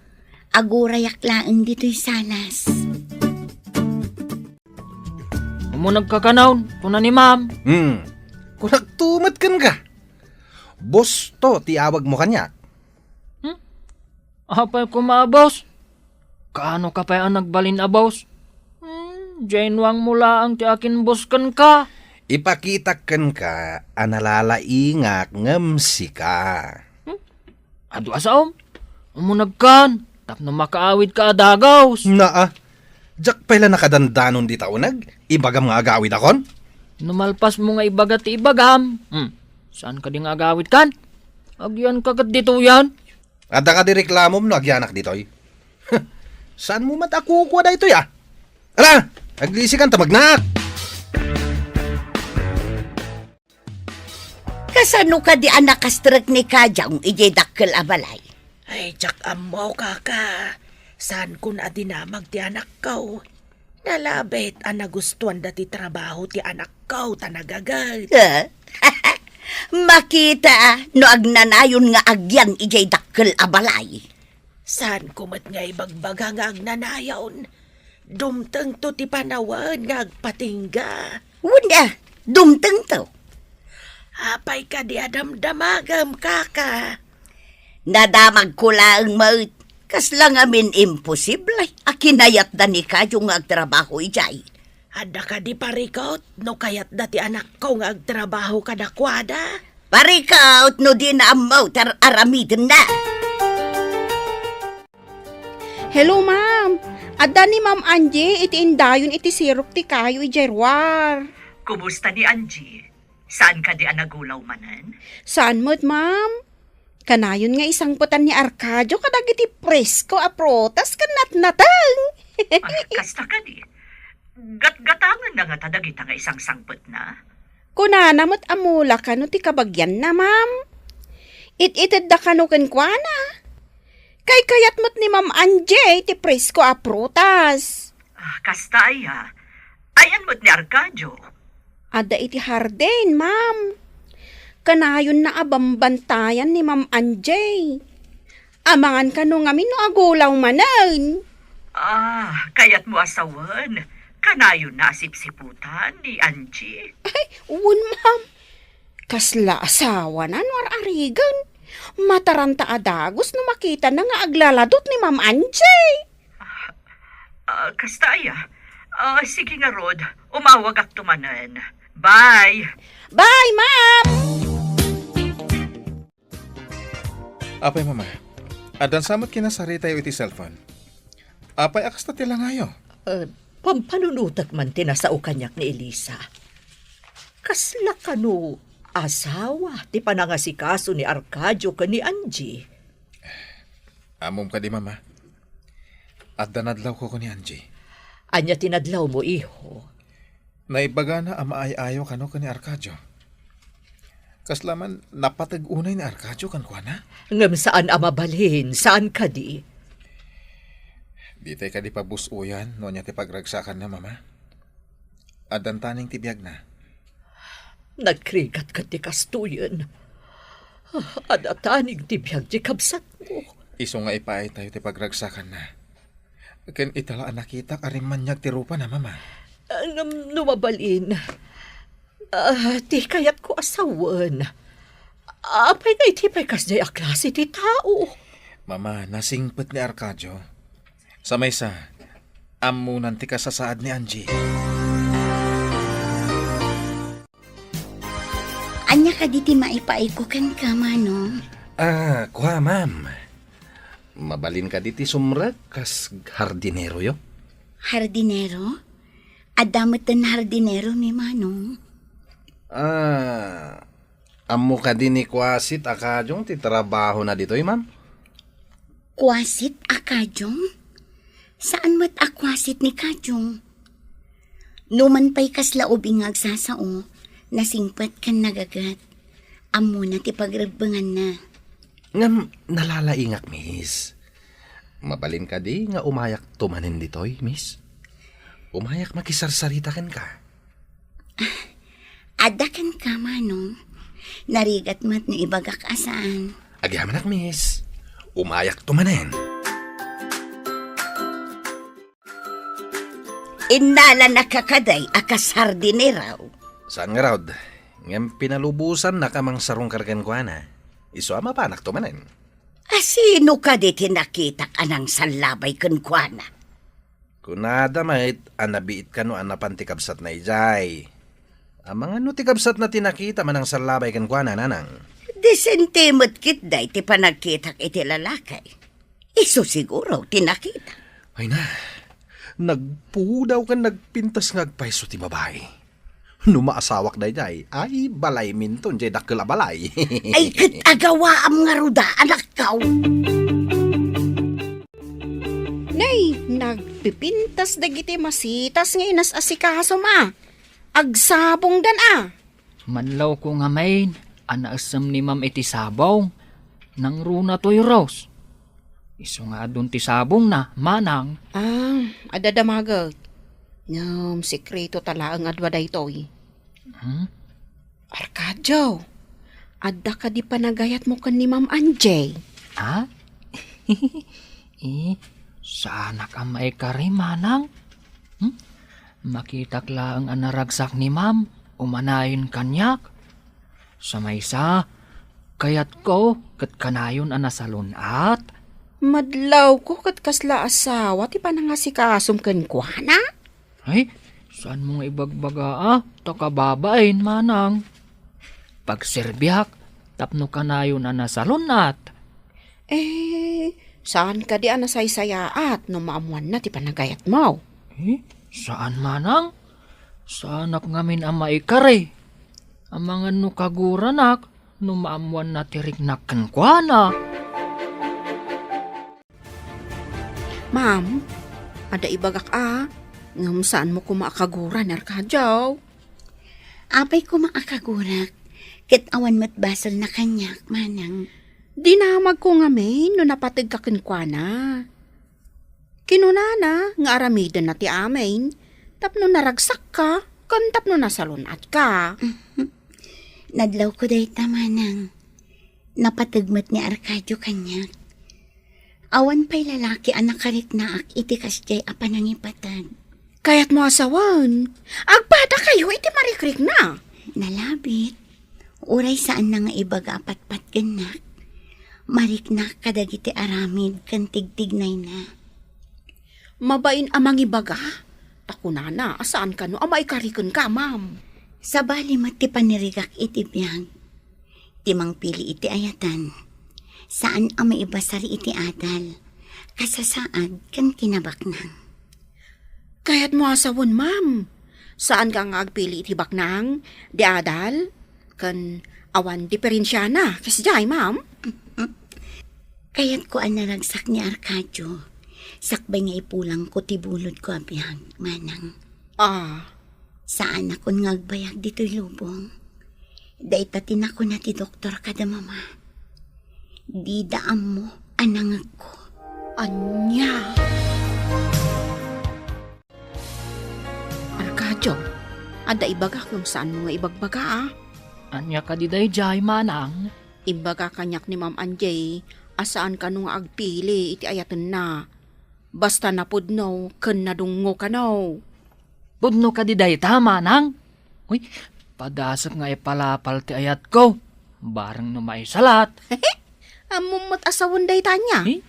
Agurayak laeng ditoy salas. Umunegka kano, kuna ni ma'am. Hmm. Kunakto met kenka. Boss to ti awagmo kaniak. Hmm? Apay koma a boss? Kaano ka pay a nagbalin a boss? Hmm, diay nuangmo laeng ti akin-boss kenka. Ipakitak kenka a nalalaingak ngem sika. Hmm? Adu a saom? Umunegkan, tapno makaawidka a dagus. Naa, diak pay la nakadandanon dita uneg, ibagam nga agawidakon? No malpasmo nga ibaga ti ibagam, hmm, saan kadi nga agawidkan? Agyanka ket ditoyen. Adda kadi reklamom no agyanak ditoy? Saanmo met a kukua daytoy, a? Ala, aglisikan ta magnaak. Kasano kadi a nakastrek ni Kajang idiay dakkel a balay? Ay, diak ammo, kaka. Saankon a dinamag ti anakko. Nalabit a nagustuanda ti trabaho ti anakko ta nagaget. Eh? Makita no agnanayon nga agyan idiay dakkel a balay. Saanko met nga ibagbaga nga agnanayon. Dumtengto ti panawen nga agpatingga. Wen a, dumtengto. Apay kadi a damdamagem, kaka? Nadamagko laeng met. Kasla ngamin imposible a kinayatda ni Kayo nga agtrabaho idiay. Adda kadi parikut no kayatda ti anakko nga agtrabaho kadakuada? Parikut no dina ammo ti ar-, aramidenna. Hello, ma'am. Adda ni Ma'am Angie iti indayon iti sirok ti Kayo idiay ruar. Kumusta ni Angie? Saan kadi a nagulaw manen? Saan met, ma'am? Kanayon nga isangpetan ni Arcadio kadagiti presko a prutas ken natnateng. Ah, kasta kadi. Gatgatangenna ngata dagita nga isangsangpetna? Kunana met a mula kano ti kabagianna, ma'am. It-itedda kano kenkuana. Kaykayat met ni Ma'am Angie ti presko a prutas. Ah, kasta aya. Ayan met ni Arcadio? Adda iti hardin, ma'am. Kanayonna a bambantayan ni Ma'am Angie. Amangan kano ngamin no agulaw manen. Ah, kayatmo a sawen, kanayonna a sipsiputan ni Angie? Ay, wen, ma'am. Kasla asawana no ar-arigen. Mataranta a dagus no makitana nga aglaladut ni Ma'am Angie. Ah, kasta aya. Ah, sige ngarud, umawagakto manen. Bye! Bye, ma'am! Apay, Mama, addan sa met kinasaritayo iti cellphone? Apay a kasta ti langayo? Eh, pampanunotek man ti nasao kaniak ni Elisa. Kasla kano asawa ti panangasikaso ni Arcadio ken ni Angie? Ammom kadi, Mama? Adda nadlawko ken ni Angie. Ania ti nadlawmo, iho? Naibagana a maay-ayo kano ken ni Arcadio. Kasla man napateg unay ni Arcadio kenkuana? Ngem saan a mabalin, saan kadi? Ditay kadi pabus-oyan no ania ti pagragsakanna, Mama? Addan taning ti biagna. Nagrigat ket ti kastoyen. Adda taning ti biag ti kabsatmo. Isu nga ipaaytayo ti pagragsakanna. Ken ita la a nakitak a rimmaniag ti rupana, Mama. Ah, ngem no mabalin, ah, ti kayatko a sawen, apay nga iti pay kasdiay a klase ti tao? Mama, nasingpet ni Arcadio. Sa maysa, ammonan ti kasasaad ni Angie. Ania kadi ti maipaayko kenka, Manong? Ah, kua, ma'am. Mabalin kadi ti sumrek kas hardineroyo? Hardinero? Adda metten hardinero ni Manong? Ah, ammo kadi ni Kuasit a Kajong ti trabahona ditoy, ma'am? Kuasit a Kajong? Saan met a kuasit ni Kajong? Numan pay kasla ubing nga agsasao, nasingpet ken nagaget. Ammona ti pagrebbenganna. Ngem nalalaingak, miss. Mabalin kadi nga umayakto manen ditoy, miss? Umayak makisarsarita kenka. Adda kenka, Manong. Narigat met no ibagak a saan. Agyamanak, miss. Umayakto manen. Innalannaka kadi a kas hardinero? Saan ngarud, ngem pinalubosannaka mangsarungkar kenkuana. Isu a mapanakto manen. A sino kadi ti nakitak a nangsallabay kenkuana? Kunada met a nabiit kano a napan ti kabsatna idiay. Amangan no ti kabsatna ti nakita a nangsallabay kenkuana, nanang. Disente met ketdi ti panagkitak iti lalaki. Isu siguro ti nakita. Ay na, nagpudaw ken nagpintas nga agpayso ti babai. No maasawak daydiay, ay, balayminton diay dakkel a balay. Ay, ket agawaam ngarud a, anakko. Nay, nagpipintas dagiti masitas nga inas-asikasom a. Agsabongdan a. Manlawko ngamin a naessem ni Ma'am iti sabong. Nangruna toy Rose. Isu nga adun ti sabongna, manang. Ah, adda damaget. Ngem sekreto ta laeng a dua daytoy. Hmm? Arcadio, adda kadi panagayatmo ken ni Ma'am Angie? Ha? Eh, saanak a maikari, manang? Hmm? Makitak laeng a naragsak ni Ma'am, umanayon kaniak. Sa maysa, kayatko ket kanayon a nasalun-at. Madlawko ket kasla asawa ti panangasikasom kenkuana? Ay, saanmo nga ibagbaga a, ta kababain, manang. Pagserbiak tapno kanayon a nasalun-at. Eh, saan kadi a nasaysayaat no maammoanna ti panagayatmo? Eh, saan, manang. Saanak ngamin a maikari. Amangan no kaguranak no maammoanna ti riknak kenkuana. Ma'am, adda ibagak a, ngem saanmo koma a kagura ni Arcadio? Apay koma a kagurak, ket awan met basolna kaniak, manang. Dinamagko ngamin no napategka kenkuana. Kinunana nga aramidenna ti amin, Tapno naragsakka, ken tapno nasalun-atka. Nadlawko dayta, manang. Napateg met ni Arcadio kaniak. Awan pay lalaki a nakariknaak iti kasdiay a panangipateg. Kayatmo a sawen, agpadakayo iti marikrikna. Nalabit. Uray saanna nga ibaga a patpatgennak, mariknak kadagiti aramid ken tigtignayna. Mabain a mangibaga? Ta kunana a saan kano a maikarikenka, ma'am. Sabali met ti panirigak iti biag. Ti mangpili iti ayaten, saan a maibasar iti adal, kasasaad, ken kinabaknang. Kayatmo a sawen, ma'am. Saanka nga agpili iti baknang, di adal, ken awan diferensiana, kasdiay, ma'am? Kayatko a naragsak ni Arcadio, sakbay nga ipulangko ti bulodko a biag, manang. Ah. Saanakon nga agbayag ditoy lubong. Dayta ti nakuna ti doktor kada mama. Dida ammo a nangegko. Ania? Arcadio, adda ibagak ngem saanmo nga ibagbaga, a? Ania kadi daydiay, manang? Imbaga kaniak ni Ma'am Angie a saan kano nga agpili iti ayatenna. Basta napudno ken nadungngo kano. Pudno kadi dayta, manang? Uy, padasek nga ipalapal ti ayatko. Bareng no maisalat. Ammom met a sawen dayta nia? Eh?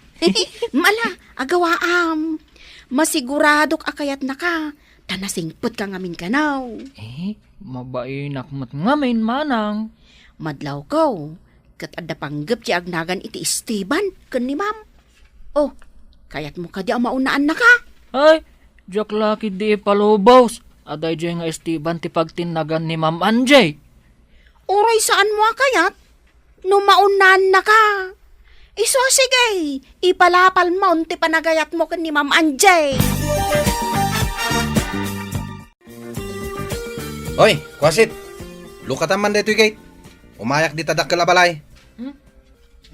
Mala, agawaam. Masiguradok a kayatnaka, ta nasingpetka ngamin kano. Eh, mabainak met ngamin, manang. Madlawko, ket adda panggep ti agnagan iti Esteban ken ni Ma'am. Oh, kayatmo kadi a maunaannaka? Ay, diak la ketdi ipalubos a daydiay nga Esteban ti pagtinnagan ni Ma'am Angie. Uray saanmo a kayat, no maunaannaka. Isu a sige, ipalapalmon ti panagayatmo ken ni Ma'am Angie. Oy, kuasit! Lukatam man daytoy gate. Umayak dita dakkel a balay. Hmm?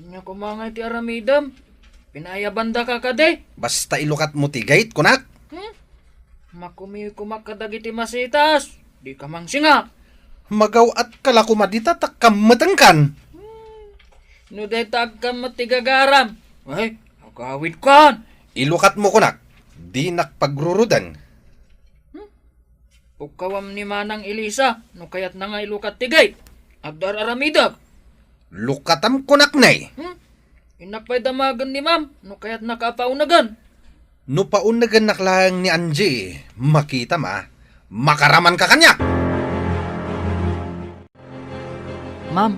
Ania koma ngay ti aramidem? Pinaayabandaka kadi? Basta ilukatmo ti gate, kunak. Hmm? Makumiw koma kadagiti masitas. Dika mangsinga. Magaw-atka la koma dita ta kammetengkan. Hmm. No dayta agkammet ti gagaram. Ay, agawidkan. Ilukatmo, kunak. Dinak pagruruden. Hmm? Pukkawam ni Manang Elisa, no kayatna nga ilukat ti gate. Agdar-aramidek. Lukatam kunak, nay. Hmm? Innak pay damagen ni Ma'am, no kayatnaka a paunegen. No paunegennak laeng ni Angie, makitam a, makaramanka kaniak. Ma'am,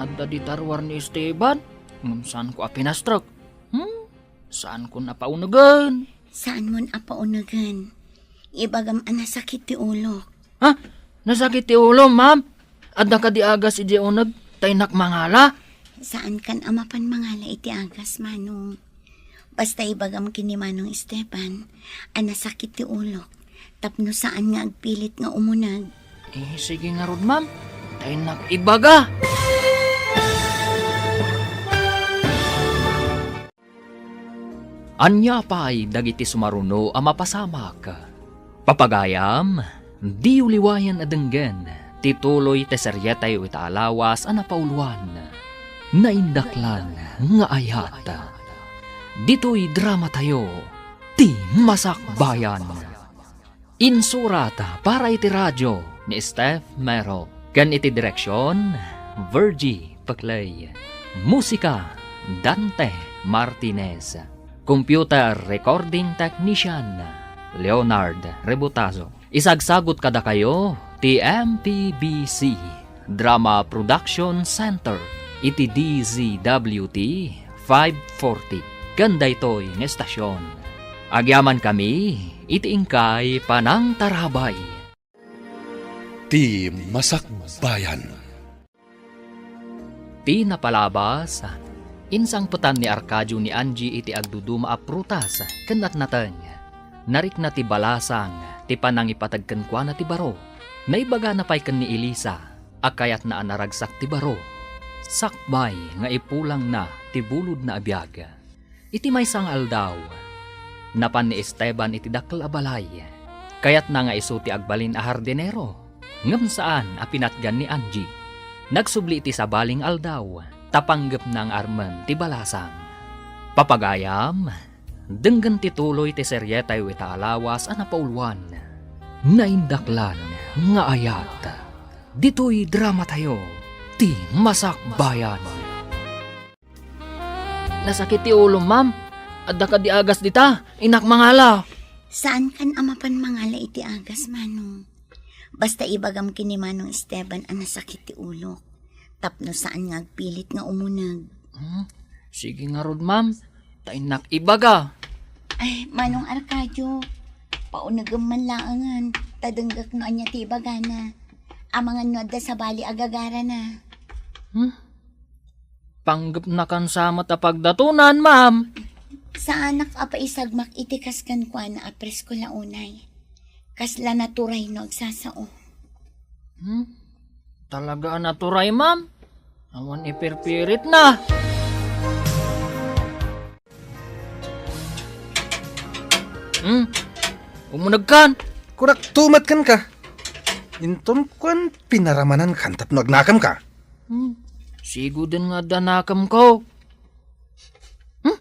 adda dita ruar ni Esteban, ngem saanko a pinastrek. Hmm? Saankon a paunegen. Saanmon a paunegen. Ibagam a nasakit ti ulok. Ha? Nasakit ti ulo, ma'am? Adda kadi agas idiay uneg ta innak mangala? Saankan a mapan mangala iti agas, Manong. Basta ibagam ken ni Manong Esteban a nasakit ti ulok tapno saan nga agpilit nga umuneg. Eh, sige ngarud, ma'am. Ta innak ibaga. Ania pay dagiti sumaruno a mapasamak? Papagayam, diyo liwayan a denggen ti tuloy ti serietayo ita a lawas a napauloan, Naindaklan nga Ayat. Ditoy dramatayo, ti Masakbayan. Insurat para iti radio ni Steph Mero, ken iti direksion, Virgie Peclay. Musika, Dante Martinez. Computer recording technician, Leonard Rebutazo. Isagsagut kadakayo ti M P B C Drama Production Center iti D Z W T five forty ken daytoy nga estasion. Agyamankami iti inkay panangtarabay. Ti Masakbayan. Ti napalabas, insangpetan ni Arcadio ni Angie iti agduduma a prutas ken natnateng. Narikna ti balasang ti panangipateg kenkuana ti baro. Naibagana pay ken ni Elisa a kayatna a naragsak ti baro, sakbay nga ipulangna ti bulodna a biag. Iti maysa nga aldaw, napan ni Esteban iti dakkel a balay. Kayatna nga isu ti agbalin a hardinero, ngem saan a pinatgan ni Angie. Nagsubli iti sabali nga aldaw, ta panggepna nga armen ti balasang. Papagayam, denggen ti tuloy ti serietayo ita a lawas a napauluan, Naindaklan nga Ayat. Ditoy dramatayo, ti Masakbayan. Nasakit ti ulom, ma'am. Adda kadi agas dita? Innak mangala. Saankan a mapan mangala iti agas, Manong. Basta ibagam ken ni Manong Esteban a nasakit ti ulok. Tapno saan nga agpilit nga umuneg. Hmm, sige ngarud, ma'am. Ta innak ibaga. Ay, Manong Arcadio, paunegem man laengen, ta denggek no ania ti ibagana. Amangan no adda sabali a gagarana. Hmm? Panggepnakan sa met a pagdatonan, ma'am. Saanak a paisagmak iti kas kenkuana a presko la unay. Kasla naturay no agsasao. Hmm? Talaga a naturay, ma'am? Awan ipirpiritna. Hmm? Umunegkan? Kunak tumat kenka. Inton kuan pinaramanankan tapno agnakem ka. Hmm? Siguden nga adda nakem ko. Hmm?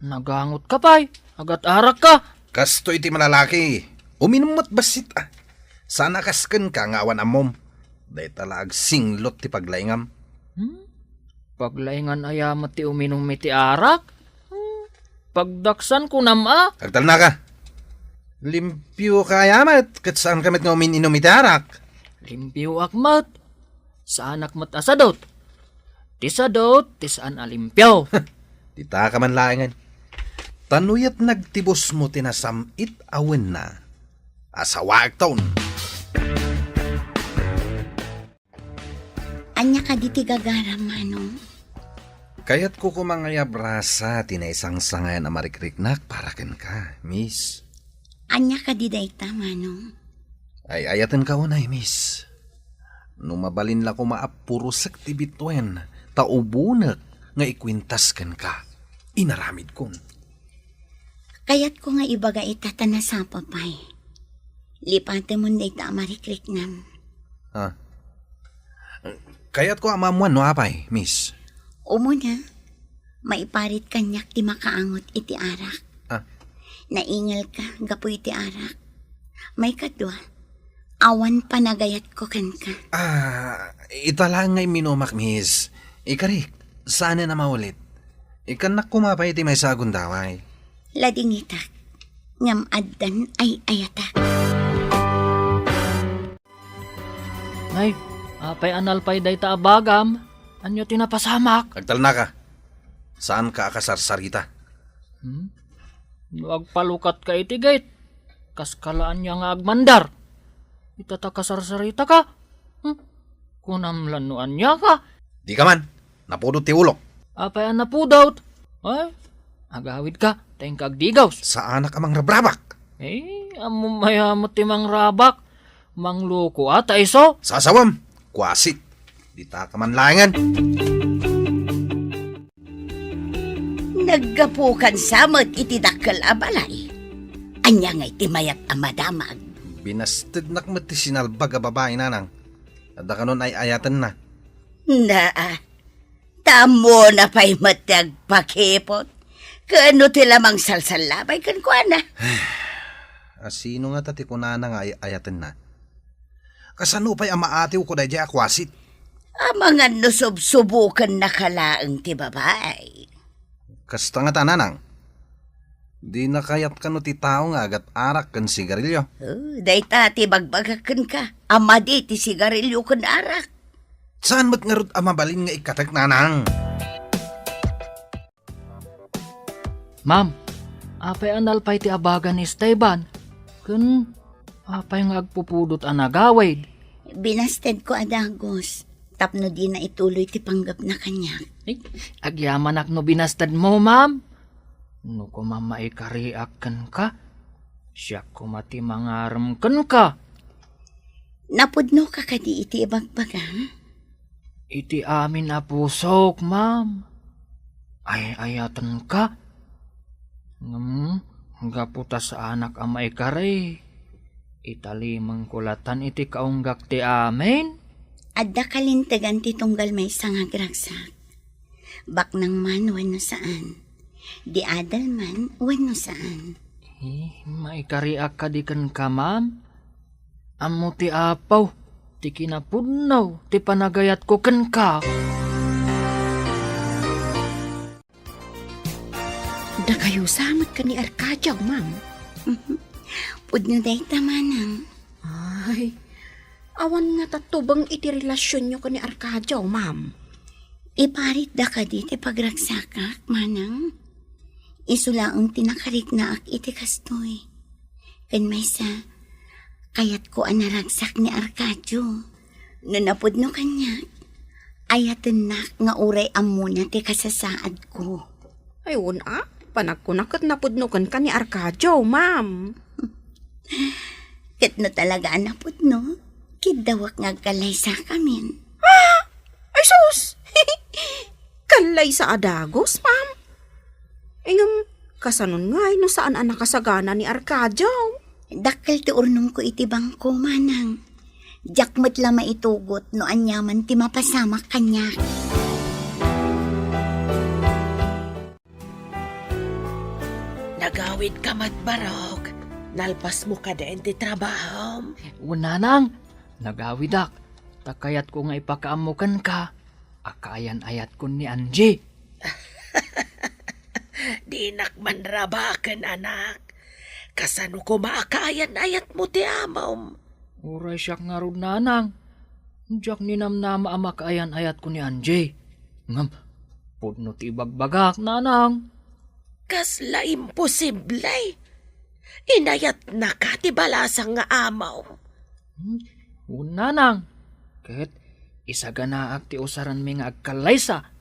Nagangot ka pay. Agat arak ka. Kastoy ti malalaki. Uminum met bassit, ah. Sana kas kenka nga awan ammom. Dayta la agsinglot ti paglaingam. Hmm? Paglaingan aya met ti uminum iti arak? Hmm? Pagdaksan kunam a? Agtalna ka. Limpio ka aya met, ket saan ka met nga umin-inum iti arak? Limpioak met. Saanak met a sadut. Ti sadut, ti saan a limpio. Dita ka man laengen. Ta no yat nagtibusmo ti nasam-it a wenna, asawaekton. Ania kadi ti gagaram, Manong? Kayatko koma nga iabrasa ti naisangsangayan a marikriknak para kenka, Miss. Ania kadi dayta, Manong? Ay-ayatenka unay, Miss. No mabalin la koma a purosek ti bituen, ta ubonek nga ikuentas kenka, inaramidkon. Kayatko nga ibaga ita ta nasapa pay. Lipatemon dayta a marikriknam. Ah. Kayatko a maammuan no apay, Miss. Umuna, maiparit kaniak ti makaangot iti arak. Ah. Naingelka gapu iti arak. Maikadua, awan panagayatko kenka. Ah, ita laeng nga imminumak, Miss. Ikarik, saanen a maulit. Ikkannak koma pay iti maysa a gundaway. Ladingitak, ngem addan ay-ayatak. Nay, apay a nalpay dayta a bagam? Ania ti napasamak? Agtalnaka. Saanka a kasarsarita. Hmm? No agpalukatka iti gate, kaska la ania nga agmandar? Ita ta kasarsaritaka? Hmm? Kunam la no aniaka? Dika man, napudot ti ulok. Apay a napudot? Ay, agawidka, ta inka agdigaws. Saanak a mangrabrabak. Eh, ammom aya met ti mangrabak. Mangloko a ta isu. Sasawem, kuasit. Dita ka man laengen. Naggapukan sa met iti dakkel a balay. Ania ngay ti mayat a madamag? Binastednak met ti sinalbag a babai, nanang. Adda kanon ay-ayatenna. Naa, ta ammona pay met ti agpakipot. Ken no ti la mangsalsallabay kenkuana. A sino ngata ti kunana nga ay-ayatenna? Kasano pay a maatiwko daydiay a kuasit? Amangan no subsubokennaka laeng ti babai. Kasta ngata, nanang. Dina kayat kano ti tao nga agat arak ken sigarilyo. Oh, dayta ti bagbagak kenka. A madi ti sigarilyo ken arak. Saan met ngarud a mabalin nga ikkatek, nanang? Ma'am, apay a nalpay ti abaga ni Esteban? Ken apay nga agpupudot a nagawid? Binastedko a dagus tapno dina ituloy ti panggepna kaniak. Ay, agyamanak no binastedmo, ma'am. No koma maikariak kenka, siak koma ti mangarem kenka. Napudnoka kadi iti ibagbagam? Iti amin a pusok, ma'am. Ay-ayatenka. Ngem, gapu ta saanak a maikari, Italimengko latan iti kaunggak ti amin. Adda kalintegan ti tunggal maysa nga agragsak. Baknang man wenno saan. Di adal man wenno saan. Eh, maikariak kadi kenka, ma'am? Ammo ti Apo ti kinapudno ti panagayatko kenka. Dakayo sa met ken ni Arcadio, ma'am. Pudno dayta, manang. Ay, awan ngata tubeng iti relasionyo ken ni Arcadio, ma'am. Iparitda kadi ti pagragsakak, manang? Isu laeng ti nakariknaak iti kastoy. Ken maysa, kayatko a naragsak ni Arcadio. No napudno kaniak, ayatennak nga uray ammona ti kasasaadko. Ay, wen a, panagkuna ket napudno kenka ni Arcadio, ma'am. Ket no talaga a napudno, kiddawek nga agkallaysakamin. Ay, sus! Kallaysa a dagus, ma'am. Ngem, kasanon ngay no saan a nakasagana ni Arcadio? Dakkel ti urnongko iti bangko, manang. Diak met la maitugot no aniaman ti mapasamak kaniak. Nagawidka met, Barok. Nalpasmo kadi iti trabahom? Wen, nanang, nagawidak. Ta kayatko nga ipakaammo kenka a kaayan-ayatkon ni Angie. Dinak manrabaken, anak. Kasano koma a kaayan-ayatmo ti amom? Uray siak ngarud, nanang. Diak ninamnama a makaayan-ayatko ni Angie. Ngem, pudno ti ibagbagak, nanang. Kasla imposible! Inayatnaka ti balasang nga amom. Hmm, wen, nanang. Ket isaganaak ti usaranmi nga agkallaysa.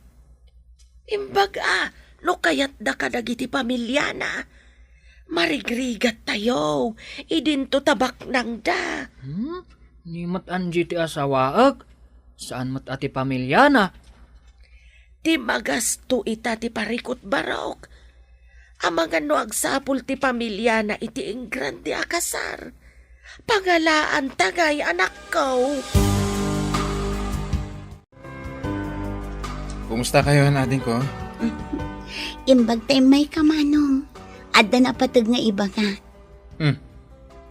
Imbag a, no kayatda kadagiti pamiliana, marigrigattayo, idinto ta baknangda. Hmm? Ni met Angie ti asawaek, saan met a ti pamiliana. Ti magasto ita ti parikut, Barok. Amangan no agsapul ti pamiliana iti ingrande a kasar. Pangalaanta ngay, anakko. Kumusta kayo, adingko? Imbag ta immayka, manong. Adda napateg nga ibaga. Hmm.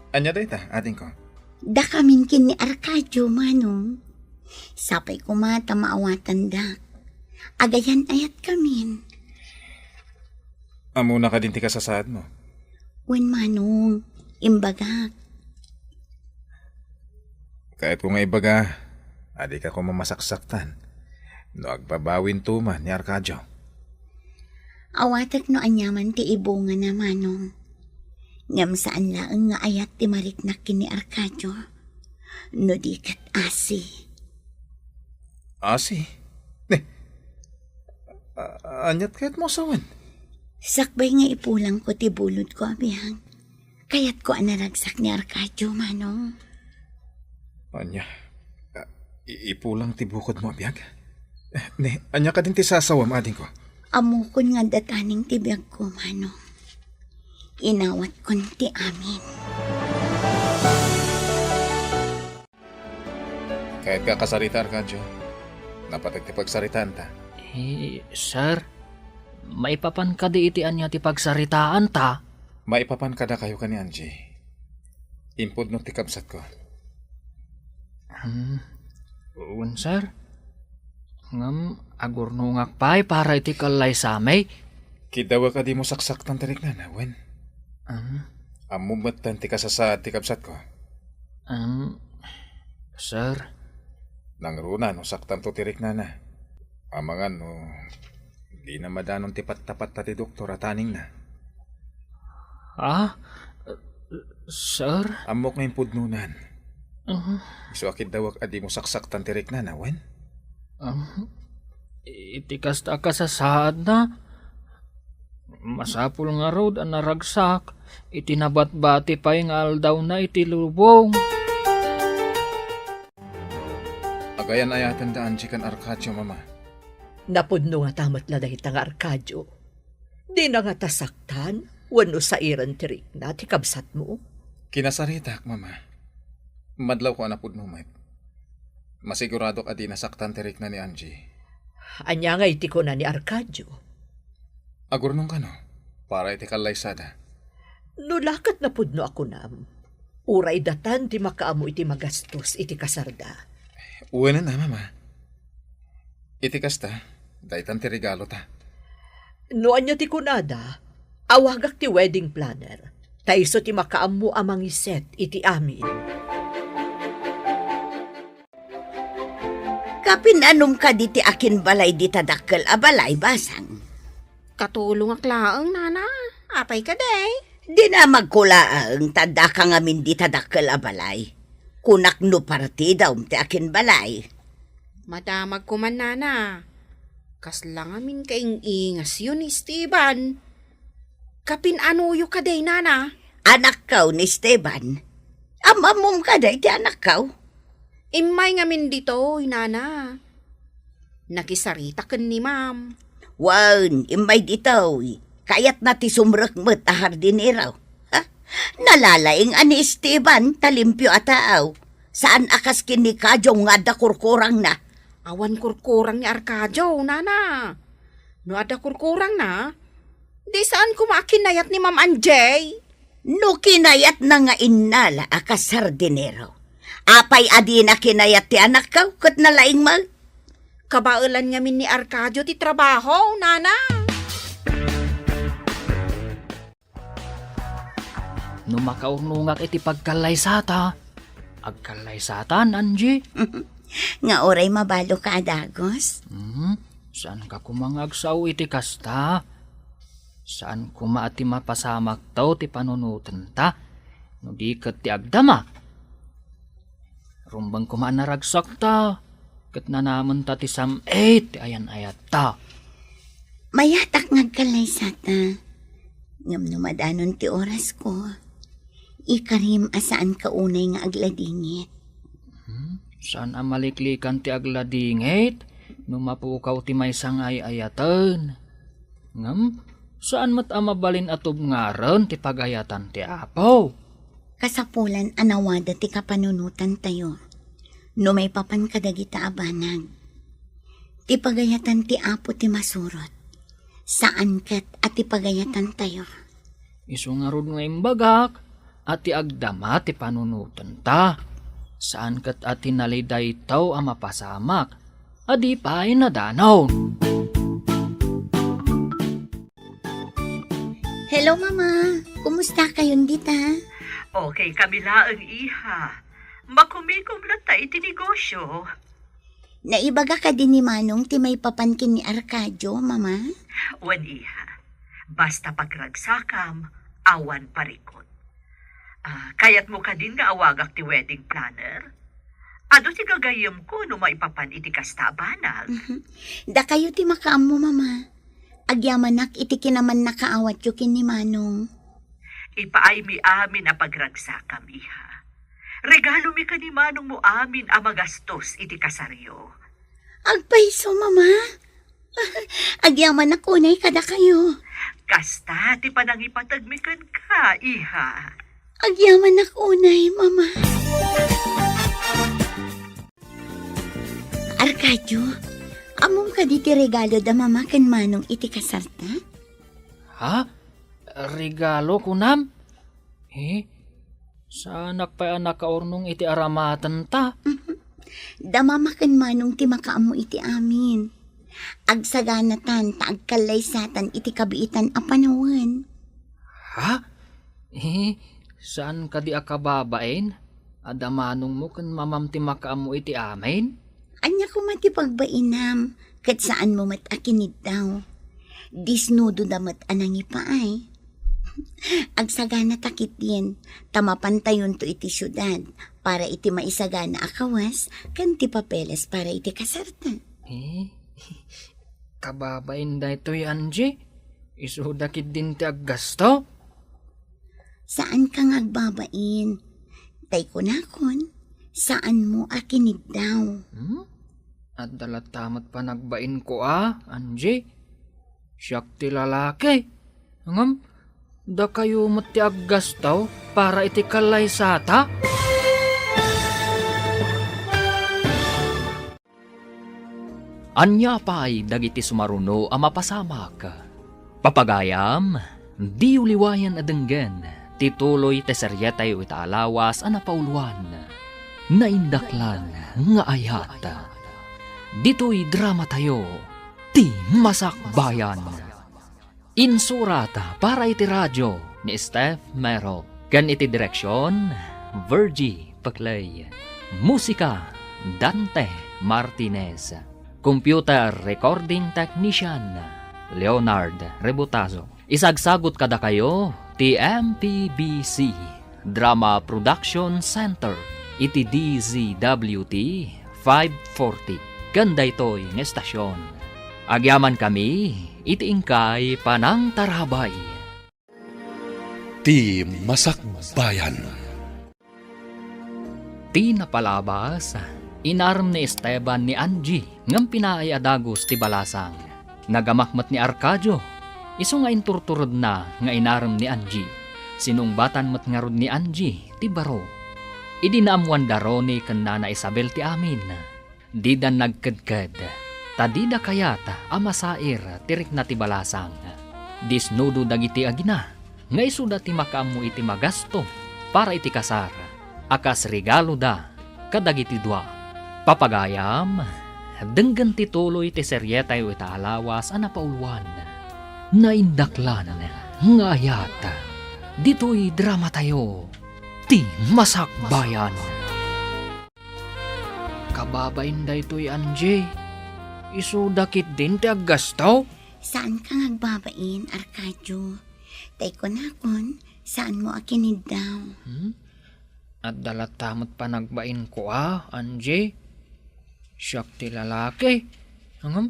Ania dayta, adingko? Dakamin ken ni Arcadio, manong. Sapay koma ta maawatandak. Agayan-ayatkamin. Ammona kadin ti kasasaadmo? Wen, manong, imbagak. Kayatko nga ibaga, a dika koma masaksaktan no agbabawinto man ni Arcadio. Awatek no aniaman ti ibungana, manong. Ngem saan laeng nga ayat ti mariknak ken ni Arcadio. No di ket asi. Asi? Ne, a-, aniat kayatmo a sawen? Sakbay nga ipulangko ti bulodko a biag, kayatko a naragsak ni Arcadio, manong. Ania? A, i-, ipulang ti bukodmo a biag? Ne, ania kadin ti sasawem, adingko? Ammokon nga adda taning ti biagko, manong. Inawatkon ti amin. Kayatka a kasarita, Arcadio? Napateg ti pagsaritaanta. Eh, sir, maipapan kadi iti ania ti pagsaritaanta? Maipapan kadakayo ken ni Angie. Impudno ti kabsatko. Hmm, wen, sir. Ngem agurnongak pay para iti kallaysami. Kiddawek a dimo saksaktan ti riknana, wen? Hmm? Ammom metten ti kasasaad ti kabsatko. Em, sir. Nangruna no saktanto ti riknana. Amangan no dina madanon ti pattapatta ti doktor a taningna. Ah, sir? Ammok nga impudnonan. Ah. Isu a kiddawek a dimo saksaktan ti riknana, wen? Ah, iti kasta a kasasaadna, masapul ngarud a naragsak iti nabatbati pay nga aldawna iti lubong. Agayan-ayatenda Angie ken Arcadio, Mama. Napudno ngata met la dayta nga Arcadio? Dina ngata saktan wenno sairen ti rikna ti kabsatmo? Kinasaritak, Mama. Madlawko a napudno met. Masiguradok a di nasaktan ti rikna ni Angie. Ania ngay ti kuna ni Arcadio? Agurnong kano, para iti kallaysada. No la ket napudno a kunam, uray datan ti makaammo iti magastos iti kasarda. Wen a, Mama. Iti kasta, daytan ti regalota. No ania ti kunada, awagak ti wedding planner. Ta isu ti makaammo a mangiset iti amin. Kapin-anom kadi ti akinbalay dita dakkel a balay, Basang? Katulongak laeng, Nana. Apay kadi? Dinamagko laeng ta addaka ngamin dita dakkel a balay. Kunak no partidam ti akinbalay. Madamagko man, Nana. Kasla ngamin kaing-ingasyo ni Esteban. Kapin-anoyo kadi, Nana? Anakkaw ni Esteban. Am-ammom kadi ti anakkaw? Immay ngamin ditoy, Nana. Nakisarita ken ni Ma'am. Wen, immay ditoy. Kayatna ti sumrek met a hardinero. Ha? Nalalaing a ni Esteban ta limpio a tao. Saan a kas ken ni Kajong nga adda kurkurangna. Awan kurkurang ni Arcadio, Nana. No adda kurkurangna, di saan koma a kinayat ni Ma'am Angie? No kinayatna nga innala a kas hardinero, apay a dina kinayat ti anakkaw ket nalaing met? Kabaelan ngamin ni Arcadio ti trabaho, Nana. No makaurnongak iti pagkallaysata, agkallaysatan, Angie? Nga uray mabalinka a dagus? Hmm, saanka koma nga agsao iti kasta. Saan koma a ti mapasamakto ti panunotenta, no di ket ti agdama. Rumbeng koma a naragsakta, ket nanamenta ti sam-it ti ayan-ayatta. Mayatak nga agkallaysata, ngem no madanon ti orasko, ikarim a saanka unay nga agladingit. Hmm? Saan a maliklikan ti agladingit no mapukaw ti maysa nga ay-ayaten. Ngem, saan met a mabalin a tubngaren ti pagayatan ti Apo. Kasapulan a nawada ti kapanunotantayo no maipapan kadagita a banag. Ti pagayatan ti Apo ti masurot, saan ket a ti pagayatantayo. Isu ngarud nga imbagak a ti agdama ti panunotenta, saan ket a ti nalidaytaw a mapasamak a di pay nadanon. Hello, Mama. Kumusta kayon dita? Okay kami laeng, iha. Makumikom latta iti negosyo. Naibaga kadi ni Manong ti maipapan ken ni Arcadio, Mama? Wen, iha. Basta pagragsakam, awan parikut. Ah, kayatmo kadin nga awagak ti wedding planner? Adu ti gagayyemko no maipapan iti kasta a banag. Mhm. Dakayo ti makaammo, Mama. Agyamanak iti kinamannakaawatyo ken ni Manong. Ipaaymi amin a pagragsakam, iha. Regalomi ken ni Manongmo amin a magastos iti kasaryo. Agpayso, Mama. Agyamanak unay kadakayo. Kasta ti panangipategmi kenka, iha. Agyamanak unay, Mama. Arcadio, ammom kadi ti regalo da Mama ken Manong iti kasarta? Ha? Regalo, kunam? Eh, saanak pay a nakaurnong iti aramatenta? Da Mama ken Manong ti makaammo iti amin. Agsaganatan ta agkallaysatan iti kabiitan a panawen. Ha? Eh, saan kadi a kababain? Adda manongmo ken mamam ti makaammo iti amin? Ania koma ti pagbainam, ket saanmo met a kiniddaw. Disnudo da met a nangipaay. Agsagana ta ketdin, ta mapantayonto iti siudad para iti maisagana a kawes ken ti papeles para iti kasarta. Eh, kababain daytoy, Angie? Isuda ketdin ti aggasto? Saanka nga agbabain. Tay kunakon, saanmo a kiniddaw. Hmm? Adda latta met panagbainko a, Angie? Siak ti lalaki. Ngem, Dakayo met ti aggastaw para iti kallaysata? Ania pay dagiti sumaruno a mapasamak? Papagayam, diyo liwayan a denggen ti tuloy ti serietayo ita a lawas a napauluan, Naindaklan nga Ayat. Ditoy dramatayo, Ti Masakbayan. Insurat para iti radio ni Steph Mero ken iti direksion, Virgie Peclay. Musika, Dante Martinez. Computer recording technician, Leonard Rebutazo. Isagsagut kadakayo ti M P B C Drama Production Center iti D Z W T five forty ken daytoy nga estasion. Agyamankami iti inkay panangtarabay. Ti Masakbayan. Ti napalabas, inarem ni Esteban ni Angie ngem pinaay a dagus ti balasang. Nagamak met ni Arcadio, isu nga inturturedna nga inarem ni Angie. Sinungbatan met ngarud ni Angie ti baro. Idi naammuan da Ronnie ken Nana Isabel ti amin, dida nagkedked, ta dida kayat a masair ti rikna ti balasang. Disnudo dagiti agina nga isuda ti makaammo iti magasto para iti kasar a kas regaloda kadagiti dua. Papagayam, denggen ti tuloy ti serietayo ita a lawas a napauluan, Naindaklan nga Ayat. Ditoy dramatayo, Ti Masakbayan. Kababain daytoy, Angie. Isuda ketdin ti aggastaw? Saan ka nga agbabain, Arcadio. Tay kunakon, saanmo a kiniddaw. Hmm? Adda latta met panagbainko a, Angie. Siak ti lalaki. Ngem,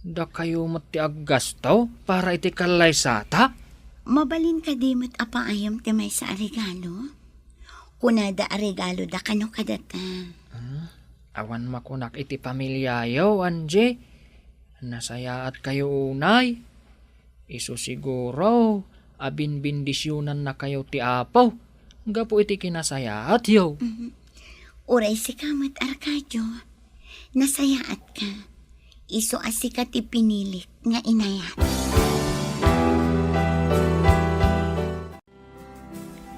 dakayo met ti aggastaw para iti kallaysata? Mabalin kadi met a paayam ti maysa a regalo? Kunada a regaloda kano kadata. Hmm? Awan makunak iti pamiliayo, Angie. Nasayaatkayo unay. Isu siguro a binbendisionannakayo ti Apo gapu iti kinasayaatyo. Mhm. Uray sika met, Arcadio, nasayaatka. Isu a sika ti pinilik nga inayat.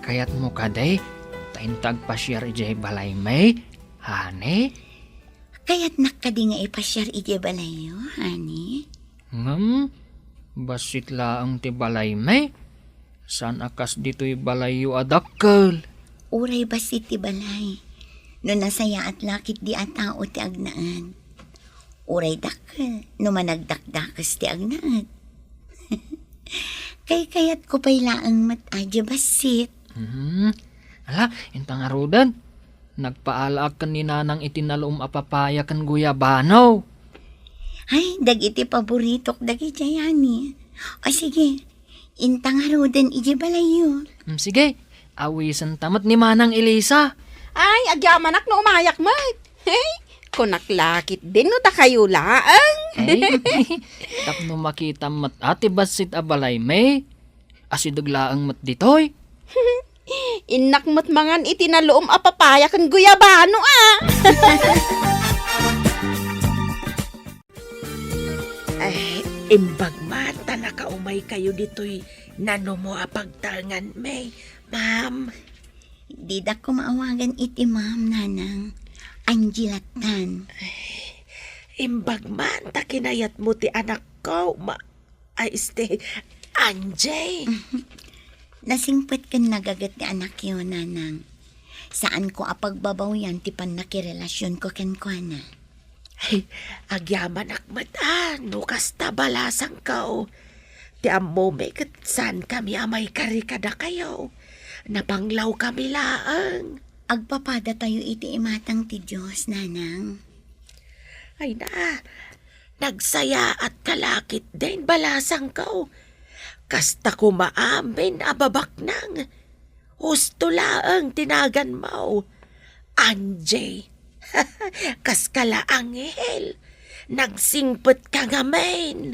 Kayatmo kadi ta inta agpasiar idiay balaymi, honey? Kayatnak kadi nga ipasiar idiay balayyo, honey? Ngem, bassit laeng ti balaymi. Saan a kas ditoy balayyo a dakkel. Uray bassit ti balay, no nasayaat la ketdi a tao ti agnaed. Uray dakkel no managdakdakes ti agnaed. Kaykayatko pay laeng met a diay bassit. Hmm. Ala, inta ngaruden. Nagpaalaak ken ni Nanang iti nalum a papaya ken guyabano. Ay, dagiti paboritok dagidiay, honey. O sige, inta ngaruden idiay balayyo. Hmm, sige, awisenta met ni Manang Elisa. Ay, agyamanak no umayak met. Hey, kunak la ketdin no dakayo laeng. Ay, tapno makitam met a ti bassit a balaymi. Asideg laeng met ditoy. Innak met mangan iti nalum a papaya ken guyabano a. Ay, imbag man ta nakaumaykayo ditoy nanumo a pagtaenganmi, ma'am. Didak koma awagan iti ma'am, Nanang. Angie lattan. Ay, imbag man ta kinayatmo ti anakko, ma-, ay, este, Angie. Nasingpet ken nagaget ti anakyo, Nanang. Saanko a pagbabawian ti pannakirelasionko kenkuana. Ay, agyamanak met a no kasta balasangko. Ti ammomi ket saankami a maikari kadakayo. Napanglawkami laeng. Agpapadatayo iti imatang ti Dios, Nanang. Ay na, nagsayaatka la ketdin balasangko. Kasta koma amin a babaknang. Husto laeng ti naganmo. Angie, kaska la anghel, nagsingpetka ngamin.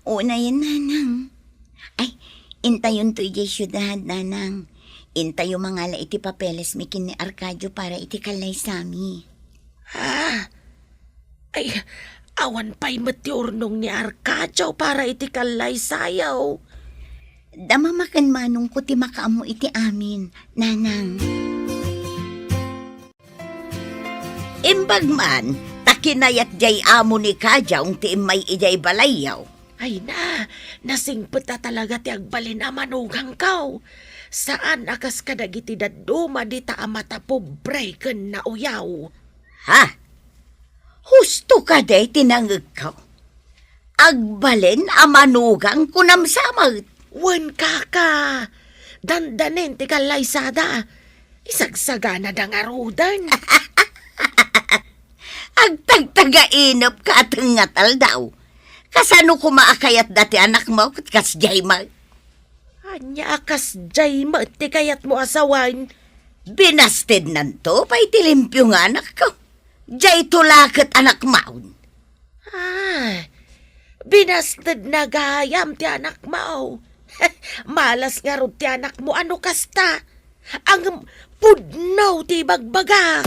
Unayen, Nanang. Ay, Intayonto idiay siudad, Nanang. Intayo mangala iti papelesmi ken ni Arcadio para iti kallaysami. Ah, ay, awan pay met ti urnong ni Arcadio para iti kallaysayo. Dama maken manongko ti makaammo iti amin, Nanang. Imbag man, ta kinayat diay amo ni Kajong ti immay idiay balayyo. Ay na, nasingpet a talaga ti agbalin a manugangko. Saan a kas kadagiti dadduma dita a matapobre ken nauyaw. Ha? Husto kadi ti nangegko? Agbalin a manugang kunam sa met. Wen, kaka. Dandanin ti kallaysada. Isagsaganada ngaruden. Agtagtagainep ka a tengngat aldaw. Kasano koma a kayatda ti anakmo ket kasdiay met? Ania a kasdiay met ti kayatmo a sawen? Binastednanto pay ti limpio nga anakko. Diayto la ket anakmaon. Ah, binastedna gayam ti anakmo. Malas ngarud ti anakmo a no kasta. Ngem pudno ti ibagbaga.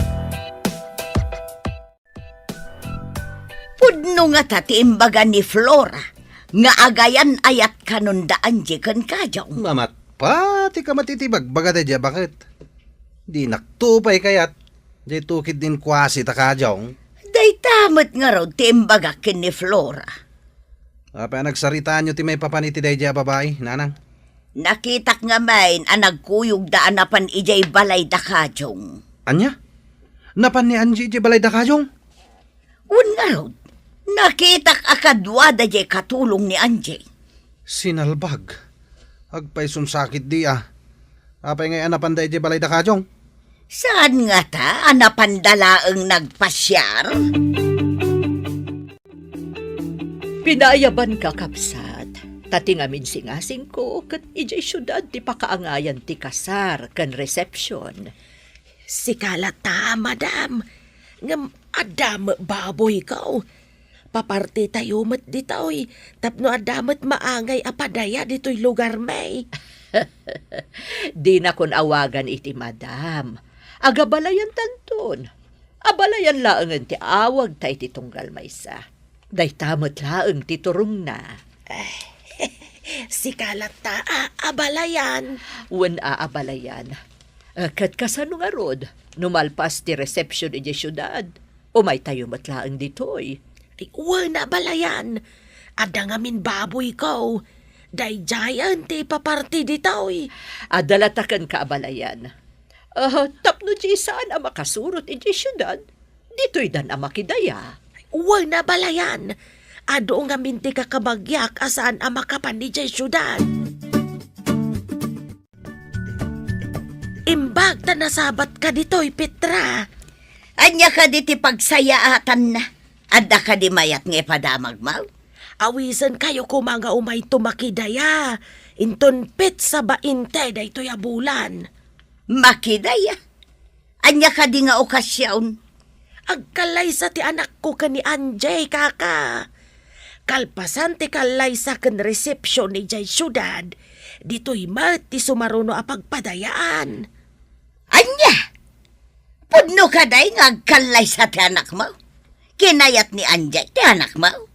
Pudno ngata ti imbaga ni Flora nga agayan-ayat kanon da Angie ken Kajong. Mamatpat ti kamat iti bagbaga daydiay a baket. Dinakto pay kayat, daytoy ketdin kuasi ta Kajong. Dayta met ngarud ti imbagak ken ni Flora. Apay a nagsaritaanyo ti maipapan iti daydiay a babai, Nanang? Nakitak ngamin a nagkuyogda a napan idiay balay da Kajong. Ania? Napan ni Angie idiay balay da Kajong? Wen ngarud, nakitak a kaduada diay katulong ni Angie. Sinalbag. Agpayson sakit di a. Apay ngay a napanda idiay balay da Kajong? Saan ngata a napanda laeng nagpasiar? Pinaayabanka, kabsat, ta ti ngamin singasingko ket idiay siudad ti pakaangayan ti kasar ken resepsion. Sika latta, madam, ngem adda met baboyko. Papartitayo met ditoy, tapno adda met maangay a padaya ditoy lugarmi. Dinakon awagan iti madam. Agabalayantanton. Abalayan laengen ti awagta iti tunggal maysa. Dayta met laeng ti turongna. Sika latta a abalayan. Wen a abalayan. Eh, ket kasano ngarud, no malpas ti resepsion idiay siudad? Umaytayo met laeng ditoy. Ay, wen a abalayan. Adda ngamin baboyko. Daydiayen ti ipaparti ditoy. Adda latta kenka abalayan. Ah, tapno di saan a makasurot idiay siudad, ditoydan a makidaya. Wen a abalayan. Adu ngamin ti kakabagiak a saan a makapan idiay siudad. Imbag ta nasabatka ditoy, Petra. Ania kadi ti pagsayaatanna? Adda kadi mayat nga ipadamagmo? Awisenkayo koma nga umayto makidaya. Inton petsa bainte daytoy a bulan. Makidaya? Ania kadi nga okasion? Agkallaysa ti anakko ken ni Angie, kaka. Kalpasan ti kallaysa ken resepsion idiay siudad, ditoy met ti sumaruno a pagpadayaan. Ania? Pudno kadi nga agkallaysa ti anakmo? Kinayat ni Angie ti anakmo?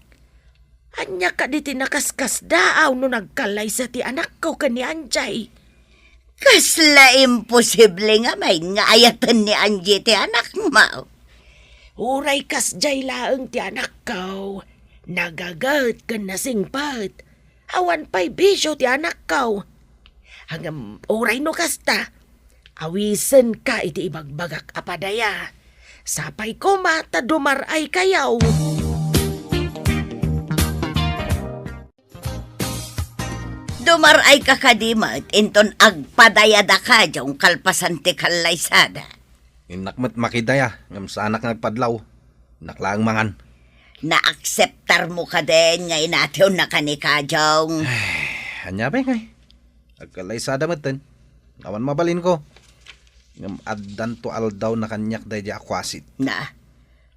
Ania kadi ti nakaskasdaaw no nagkallaysa ti anakko ken ni Angie? Kasla imposible ngamin nga ayaten ni Angie ti anakmo. Uray kasdiay laeng ti anakko, nagaget ken nasingpet. Awan pay bisio ti anakko. Ngem uray no kasta, awisenka iti ibagbagak a padaya. Sapay koma ta dumar-aykayo. Dumar-ayka kadi met inton agpadaya da Kajong kalpasan ti kallaysada. Innak met makidaya, ngem saanak nga agpadlaw. Innak laeng mangan. Naakseptarmo kadin nga inatiwnaka ni Kajong? Ay, ania pay ngay? Agkallaysada metten. Awan mabalinko. Ngem addanto aldaw na kaniak daydiay a kuasit. Na,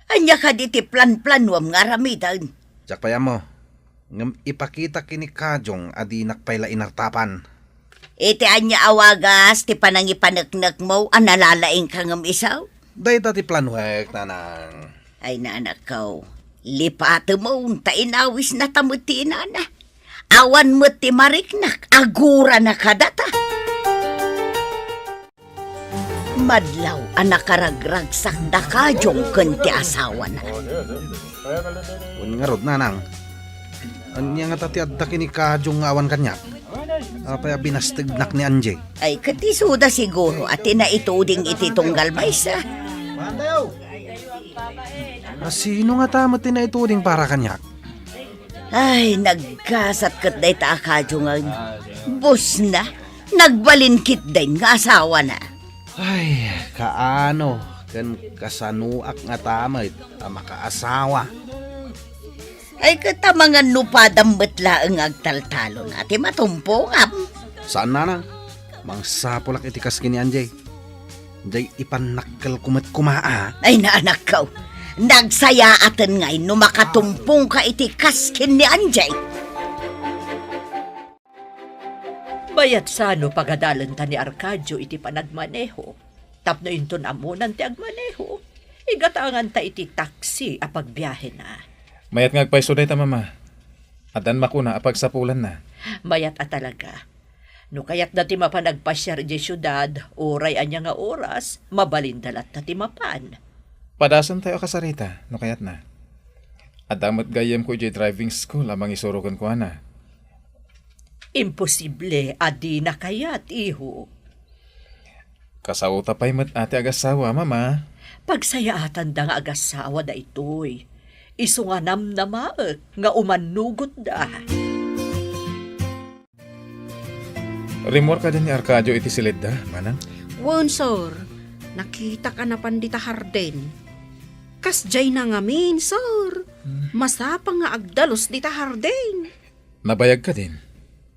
ania kadi ti planplanuam nga aramiden? Diak pay ammo. Ngem ipakitak ken ni Kajong a dinak pay la inartapan. Iti ania a wagas ti panangipaneknekmo a nalalaingka ngem isu? Dayta ti planuek, nanang. Ay, nanakko, lipatemon ta inawisna ta met ti inana. Awan met ti mariknak, agurana kadata. Madlaw a nakaragragsakda Kajong ken ti asawana. Wen ngarud, nanang. Ania ngata ti adda ken ni Kajong nga awan kaniak? Apay a binastegnak ni Angie? Ay, ket isuda siguro a ti naituding iti tunggal maysa. A sino ngata met ti naituding para kaniak? Ay, naggasat ket dayta a Kajong nga busna. Nagbalin ketdin nga asawana. Ay, kaano ken kasanoak ngata met a makaasawa? Ay, ket amangan no padam met laeng nga agtaltalon a ti matumpongam. Saan, nanang. Mangsapulak iti kas ken ni Angie. Jay ipannakkelko met koma, a. Ay, nanakko. Nagsayaaten ngay no makatumpongka iti kas ken ni Angie. Mayat sano pagadalenta ni Arcadio iti panagmaneho. Tapno inton ammonan ti agmaneho, igatanganta iti taksi a pagbiahena. Mayat nga agpayso dayta, Mama. Addan makuna a pagsapulanna. Mayat a talaga. No kayatda ti mapan agpasiar idiay siudad, uray ania nga oras, mabalinda latta ti mapan. Padasentayo a kasarita, no kayatna. Adda met gayyemko idiay driving school a mangisuro kenkuana. Imposible a dina kayat, iho. Kasaota pay met a ti agassawa, Mama. Pagsayaatanda nga agassawa daytoy. Isu nga namnamaek nga umannugotda. Rimmuar kadin ni Arcadio iti silidda, manang? Wen, sir. Nakitak a napan dita hardin. Kasdiayna ngamin, sir. Hmm. Masapa nga agdalus dita hardin. Nabayag kadin?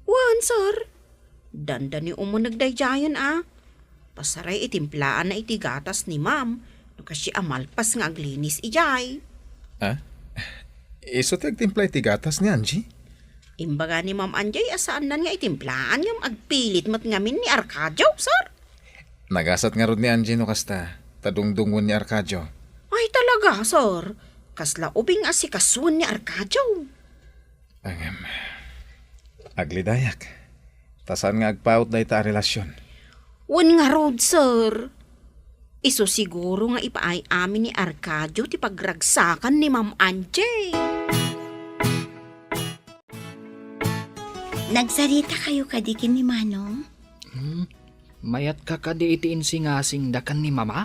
Wen, sir. Dandani umuneg daydiayen a. Pasaray itimplaanna iti gatas ni Ma'am no kasdiay a malpas nga aglinis idiay. Ah? Isu ti agtimpla iti gatas ni Angie? Imbaga ni Ma'am Angie a saannan nga itimplaan ngem agpilit met ngamin ni Arcadio, sir. Nagasat ngarud ni Angie no kasta, ta dungdungngoen ni Arcadio. Ay, talaga, sir. Kasla ubing a sikasuen ni Arcadio. Ngem, aglidayak. Ta saan nga agpaut dayta a relasyon. Wen ngarud, sir. Isu siguro nga ipaay amin ni Arcadio ti pagragsakan ni Ma'am Angie. Nagsarita kayo kadi ken ni Manong? Hmm, mayat ka kadi iti insingasingda ken ni Mama?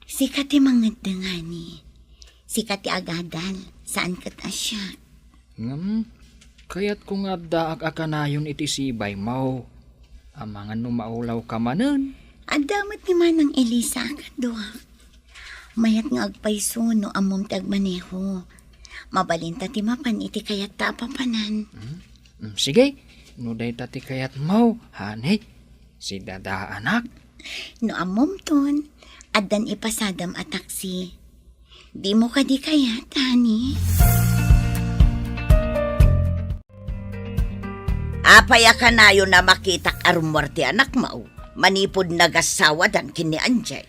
Sika ti mangeddeng, honey. Sika ti agadal, saan ket a siak. Ngem, kayatko nga addaak a kanayon iti sibaymo. Amangan no maulawka manen. Adda met ni Manang Elisa a kaduak. Mayat nga agpayso no ammom ti agmaneho. Mabalinta ti mapan iti kayatta a papanan. Hmm? Hmm, sige, no dayta ti kayatmo, honey. Sidadaanak. No ammomton, addan ipasadam a taksi. Dimo kadi kayat, honey? Apay a kanayon a makitak a rummuar ti anakmo manipud nagassawadan ken ni Angie?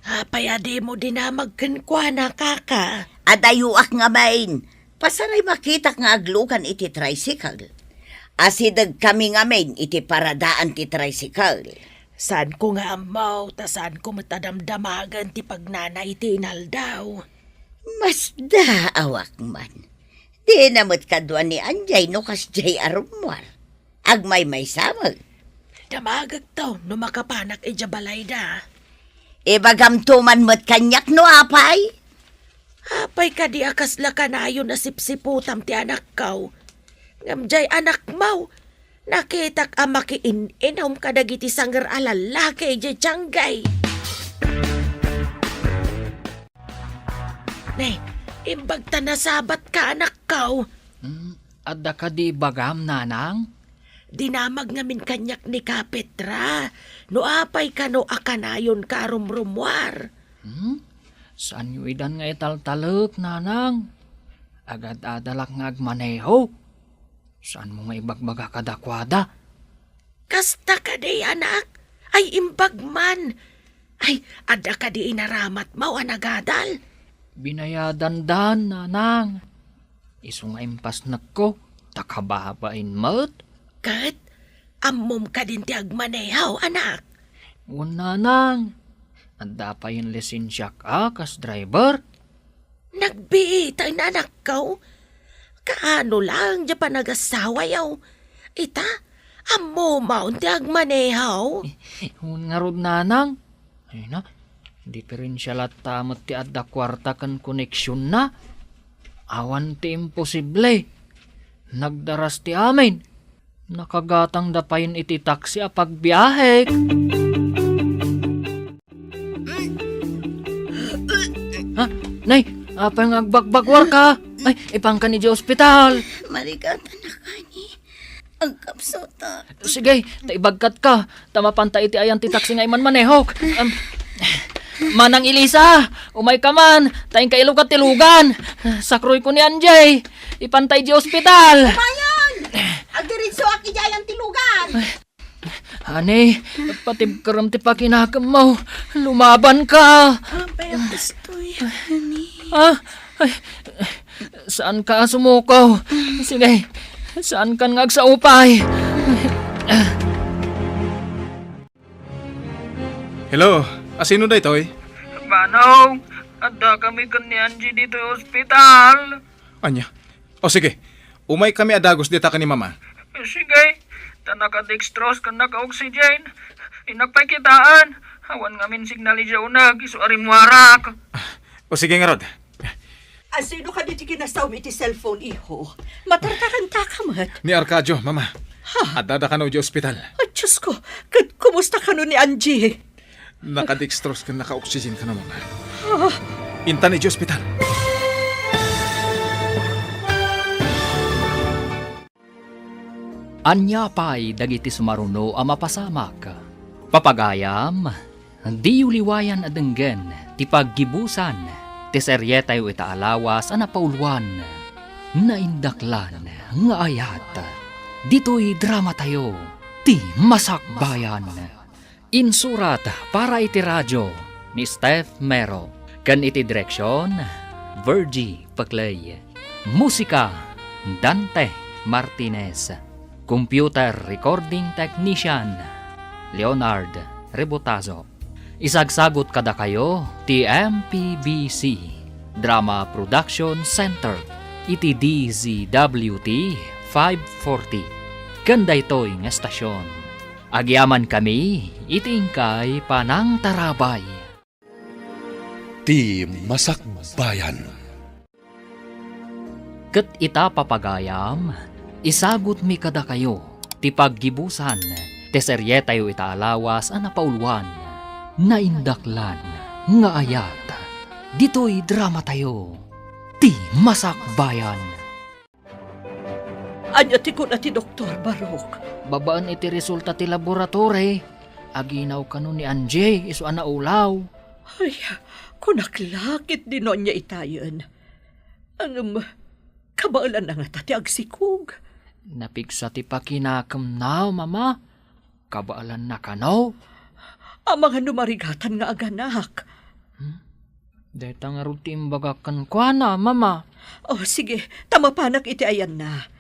Apay a dimo dinamag kenkuana, kaka? Adayoak ngamin. Pasaray makitak nga aglugan iti tricycle. Asidegkami ngamin iti paradaan ti tricycle. Saanko nga ammo, ta saanko met a damdamagen ti pagnana iti inaldaw. Masdaawak man. Dina met kadua ni Angie no kasdiay a rummuar. Agmaymaysa met. Damagekto no makapanak idiay balayda. Ibagamto man met kaniak no apay? Apay kadi a kasla kanayon a sipsiputam ti anakko? Ngem diay anakmo, nakitak a makiin-inum kadagiti sanger a lallaki idiay tianggay. Ne, imbag ta nasabatka, anakko. Hmm, adda kadi ibagam, nanang? Dinamag ngamin kaniak ni Kapetra, no apay kano a kanayonka a rumrumuar. Hmm? Saanyo idan nga italtalek, nanang? Agad-adalak nga agmaneho. Saanmo nga ibagbaga kadakuada? Kasta kadi, anak? Ay, imbag man. Ay, adda kadi inaramatmo a nagadal? Binayadandan, nanang. Isu nga impasnekko, ta kababain met. Ket, ammom kadin ti agmaneho, anak? Wen, nanang. Adda payen lisensiak a kas driver. Nagbiit, anakko. Kaano laeng diay panagasawayo? Ita, ammom ti agmaneho? Wen ngarud, nanang. Ay na, diperensia latta met ti adda kuarta ken koneksionna. Awan ti imposible. Nagdaras ti amin. Nakagatangda payen iti taksi a pagbiahek. Ha? Nay, apay nga agbagbaguarka? Ay, ipanka idiay ospital. Marigatan a kani. Agkapsutak. Sige, ta ibagkatka. Ta mapanta iti ayan ti taksi nga imanmanehok. Am, Manang Elisa, umayka man, ta inka ilugat ti lugan. Sakroyko ni Angie. Ipanta idiay ospital. Umayon! Agdiritsoak idiay ayan ti lugan. Ani, patibkerem ti pakinakemmo. Lumabanka. Apay, kastoy, honey. Ah, ay, saanka a sumuko. Sige, saankan nga agsaupay. Hello, asino daytoy? Manong, adda kami ken ni Angie ditoy ospital. Ania? O sige, umay kami a dagus dita ken ni Mama. Sige, ta naka-dextrose ken naka-oxygen. Innak pay kitaen. Awan ngamin signal idiay uneg, isu a rimmuarak. O sige ngarud. Asino kadi ti kinasawem iti cellphone, iho? Matartarantaka met. Ni Arcadio, Mama. Ha? Addada kano idiay ospital. Ay, Diyos ko, ket kumusta kano ni Angie? Naka-dextrose ken naka-oxygen kano, Mama. Ah. Intan idiay ospital. Ania pay dagiti sumaruno a mapasamak? Papagayam, diyo liwayan a denggen ti paggibusan ti serietayo ita a lawas a napauluan, Naindaklan nga Ayat. Ditoy dramatayo, Ti Masakbayan. Insurat para iti radio ni Steph Mero, ken iti direksion, Virgie Peclay. Musika, Dante Martinez. Computer recording technician, Leonard Rebotazo. Isagsagot kadakayo ti M P B C Drama Production Center iti D Z W T five forty. Ken daytoy nga estasion, agyamankami iti inkay panangtarabay. Ti Masakbayan. Ket ita, papagayam, isagutmi kadakayo ti paggibusan ti serietayo ita a lawas a napauluan, Naindaklan nga Ayat. Ditoy dramatayo, Ti Masakbayan. Ania ti kuna ti doktor, Barok? Babaen iti resulta ti laboratory, aginaw kano ni Angie isu a naulaw. Ay, kunak la ketdi no ania itayen. Ngem, kabaelanna ngata ti agsikog? Napigsa ti pakinakemna, Mama. Kabaelanna kano? Amangan no marigatan nga aganak. Hmm? Dayta ngarud ti imbagak kenkuana, Mama. Oh, sige, ta mapanak iti ayanna.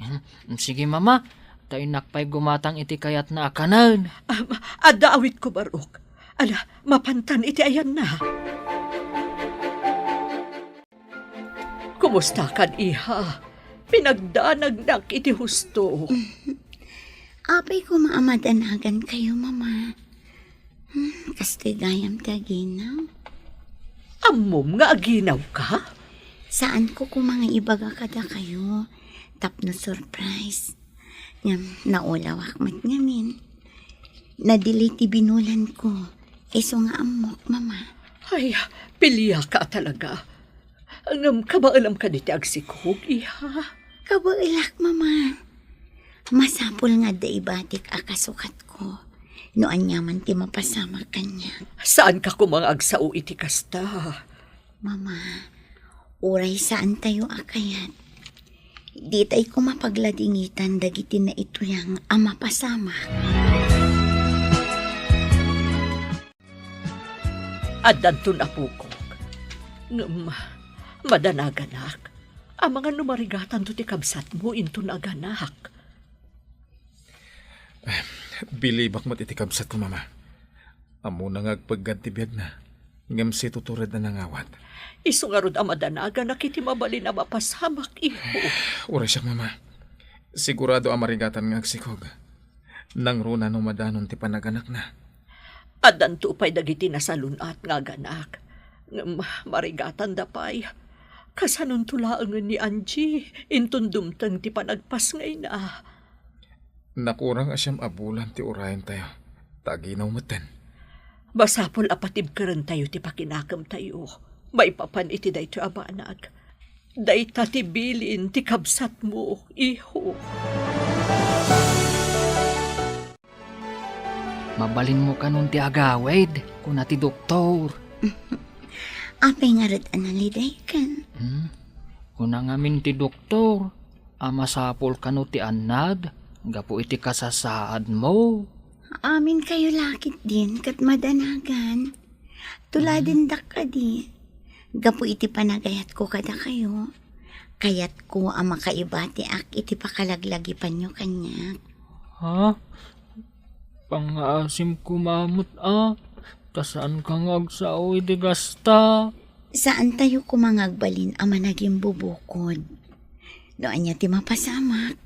Hmm, sige, Mama. Ta innak pay gumatang iti kayatna a kanen. Am, adda awitko, Barok. Ala, mapantan iti ayanna. Kumustakan, iha? Pinagdanagnak iti husto. Apay koma a madanagankayo, Mama. Hmm, kastoy gayam ti aginaw. Ammom nga aginawka? Saanko koma nga ibaga kadakayo tapno surprise. Ngem naulawak met ngamin. Nadilit ti binulanko. Isu nga ammok, Mama. Ay, piliaka talaga. Ngem kabaelam kadi ti agsikog, iha? Kabaelak, Mama. Masapul nga adda ibatik a kasukatko no aniaman ti mapasamak kaniak. Saanka koma nga agsao iti kasta? Mama, uray saantayo a kayat, Ditay koma pagladingitan dagiti naituyang a mapasamak. Addanton, apokok. Ngem, madanaganak. Amangan no marigatanto ti kabsatmo inton aganak. Bilibak met iti kabsatko, Mama. Ammona nga agpeggad ti biagna, ngem situtured a nangawat. Isu ngarud a madanaganak iti mabalin a mapasamak, iho. Uray siak, Mama. Sigurado a marigatan nga agsikog. Nangruna no madanon ti panaganakna. Addanto pay dagiti nasalun-at nga aganak. Ngem marigatanda pay. Kasanonto laengen ni Angie inton dumteng ti panagpasngayna? Nakurang a siam a bulan ti urayentayo, ta aginaw metten. Masapul a patibkerentayo ti pakinakemtayo maipapan iti daytoy a banag. Dayta ti bilin ti kabsatmo, iho. "Mabalinmo kanon ti agawid," kuna ti doktor. Apay ngarud a nalidaykan? Hmm? Kuna ngamin ti doktor a masapul kano ti annad gapu iti kasasaadmo. Aminkayo la ketdin ket madanagan. Tuladendak kadi. Gapu iti panagayatko kadakayo, kayatko a makaibatiak iti pakalaglagipanyo kaniak. Ha? Pangngaasim koma met a, ta saanka nga agsao iti kasta. Saantayo koma nga agbalin a managimbubukod. No ania ti mapasamak,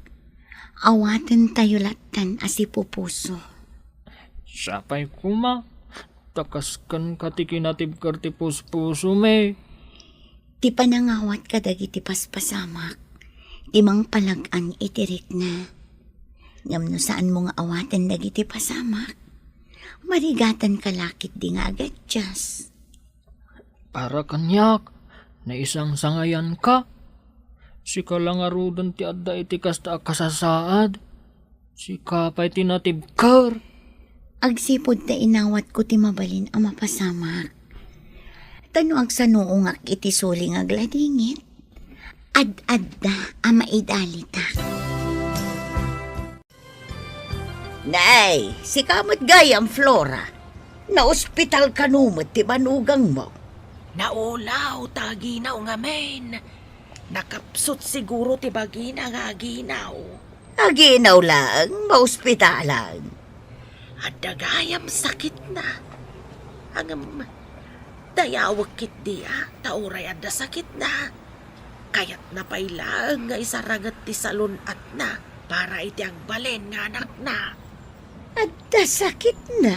awatentayo lattan a sipupuso. Sapay koma, ta kaskenka ti kinatibker ti puspusomi. Ti panangawat kadagiti paspasamak, ti mangpalag-an iti rikna. Ngem no saanmo nga awaten dagiti pasamak, marigatanka la ketdi nga agadias. Para kaniak, naisangsangayanka. Sika la ngaruden ti adda iti kasta a kasasaad. Sika pay ti natibker. Agsipud ta inawatko ti mabalin a mapasamak. Ta no agsanuongak iti suli nga agladingit, ad-adda a maidalitak. Nay, sika met gayam, Flora. Naospital kano met ti manugangmo? Naulaw ta aginaw ngamin. Nakapsut siguro ti bagina nga aginaw. Aginaw laeng, maospitalan. Adda gayam sakitna. Ngem, dayawek ketdi a, ta uray adda sakitna, kayatna pay laeng nga isaranget ti salun-atna para iti agbalin nga anakna. Adda sakitna?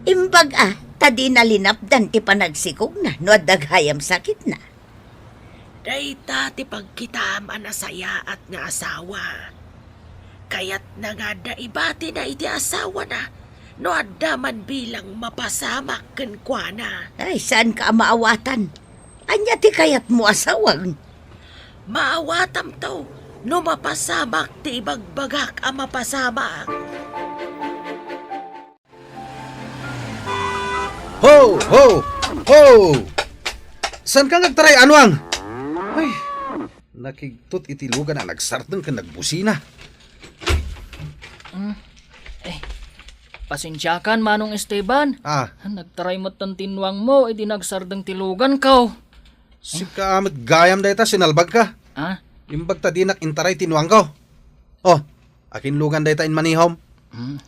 Imbag a, ta dina linapdan ti panagsikogna no adda gayam sakitna. Dayta ti pagkitaam a nasayaat nga asawa. Kayatna nga adda ibatina iti asawana no adda man bilang mapasamak kenkuana. Ay, saanka a maawatan? Ania ti kayatmo a sawag? Maawatamto no mapasamak ti ibagbagak a mapasamak. Ho, ho, ho! Saanka nga agtaray, Anuang? Ay, nakigtot iti lugan a nagsardeng ken nagbusina. Mm. Eh, pasensiakan, Manong Esteban. Ah. Nagtaray met ti nuangmo idi nagsardeng ti luganko. Sika met gayam dayta, sinalbagka. Ah? Imbag ta dinak intaray ti nuangko. Oh, akin lugan dayta inmanihom? Hmm.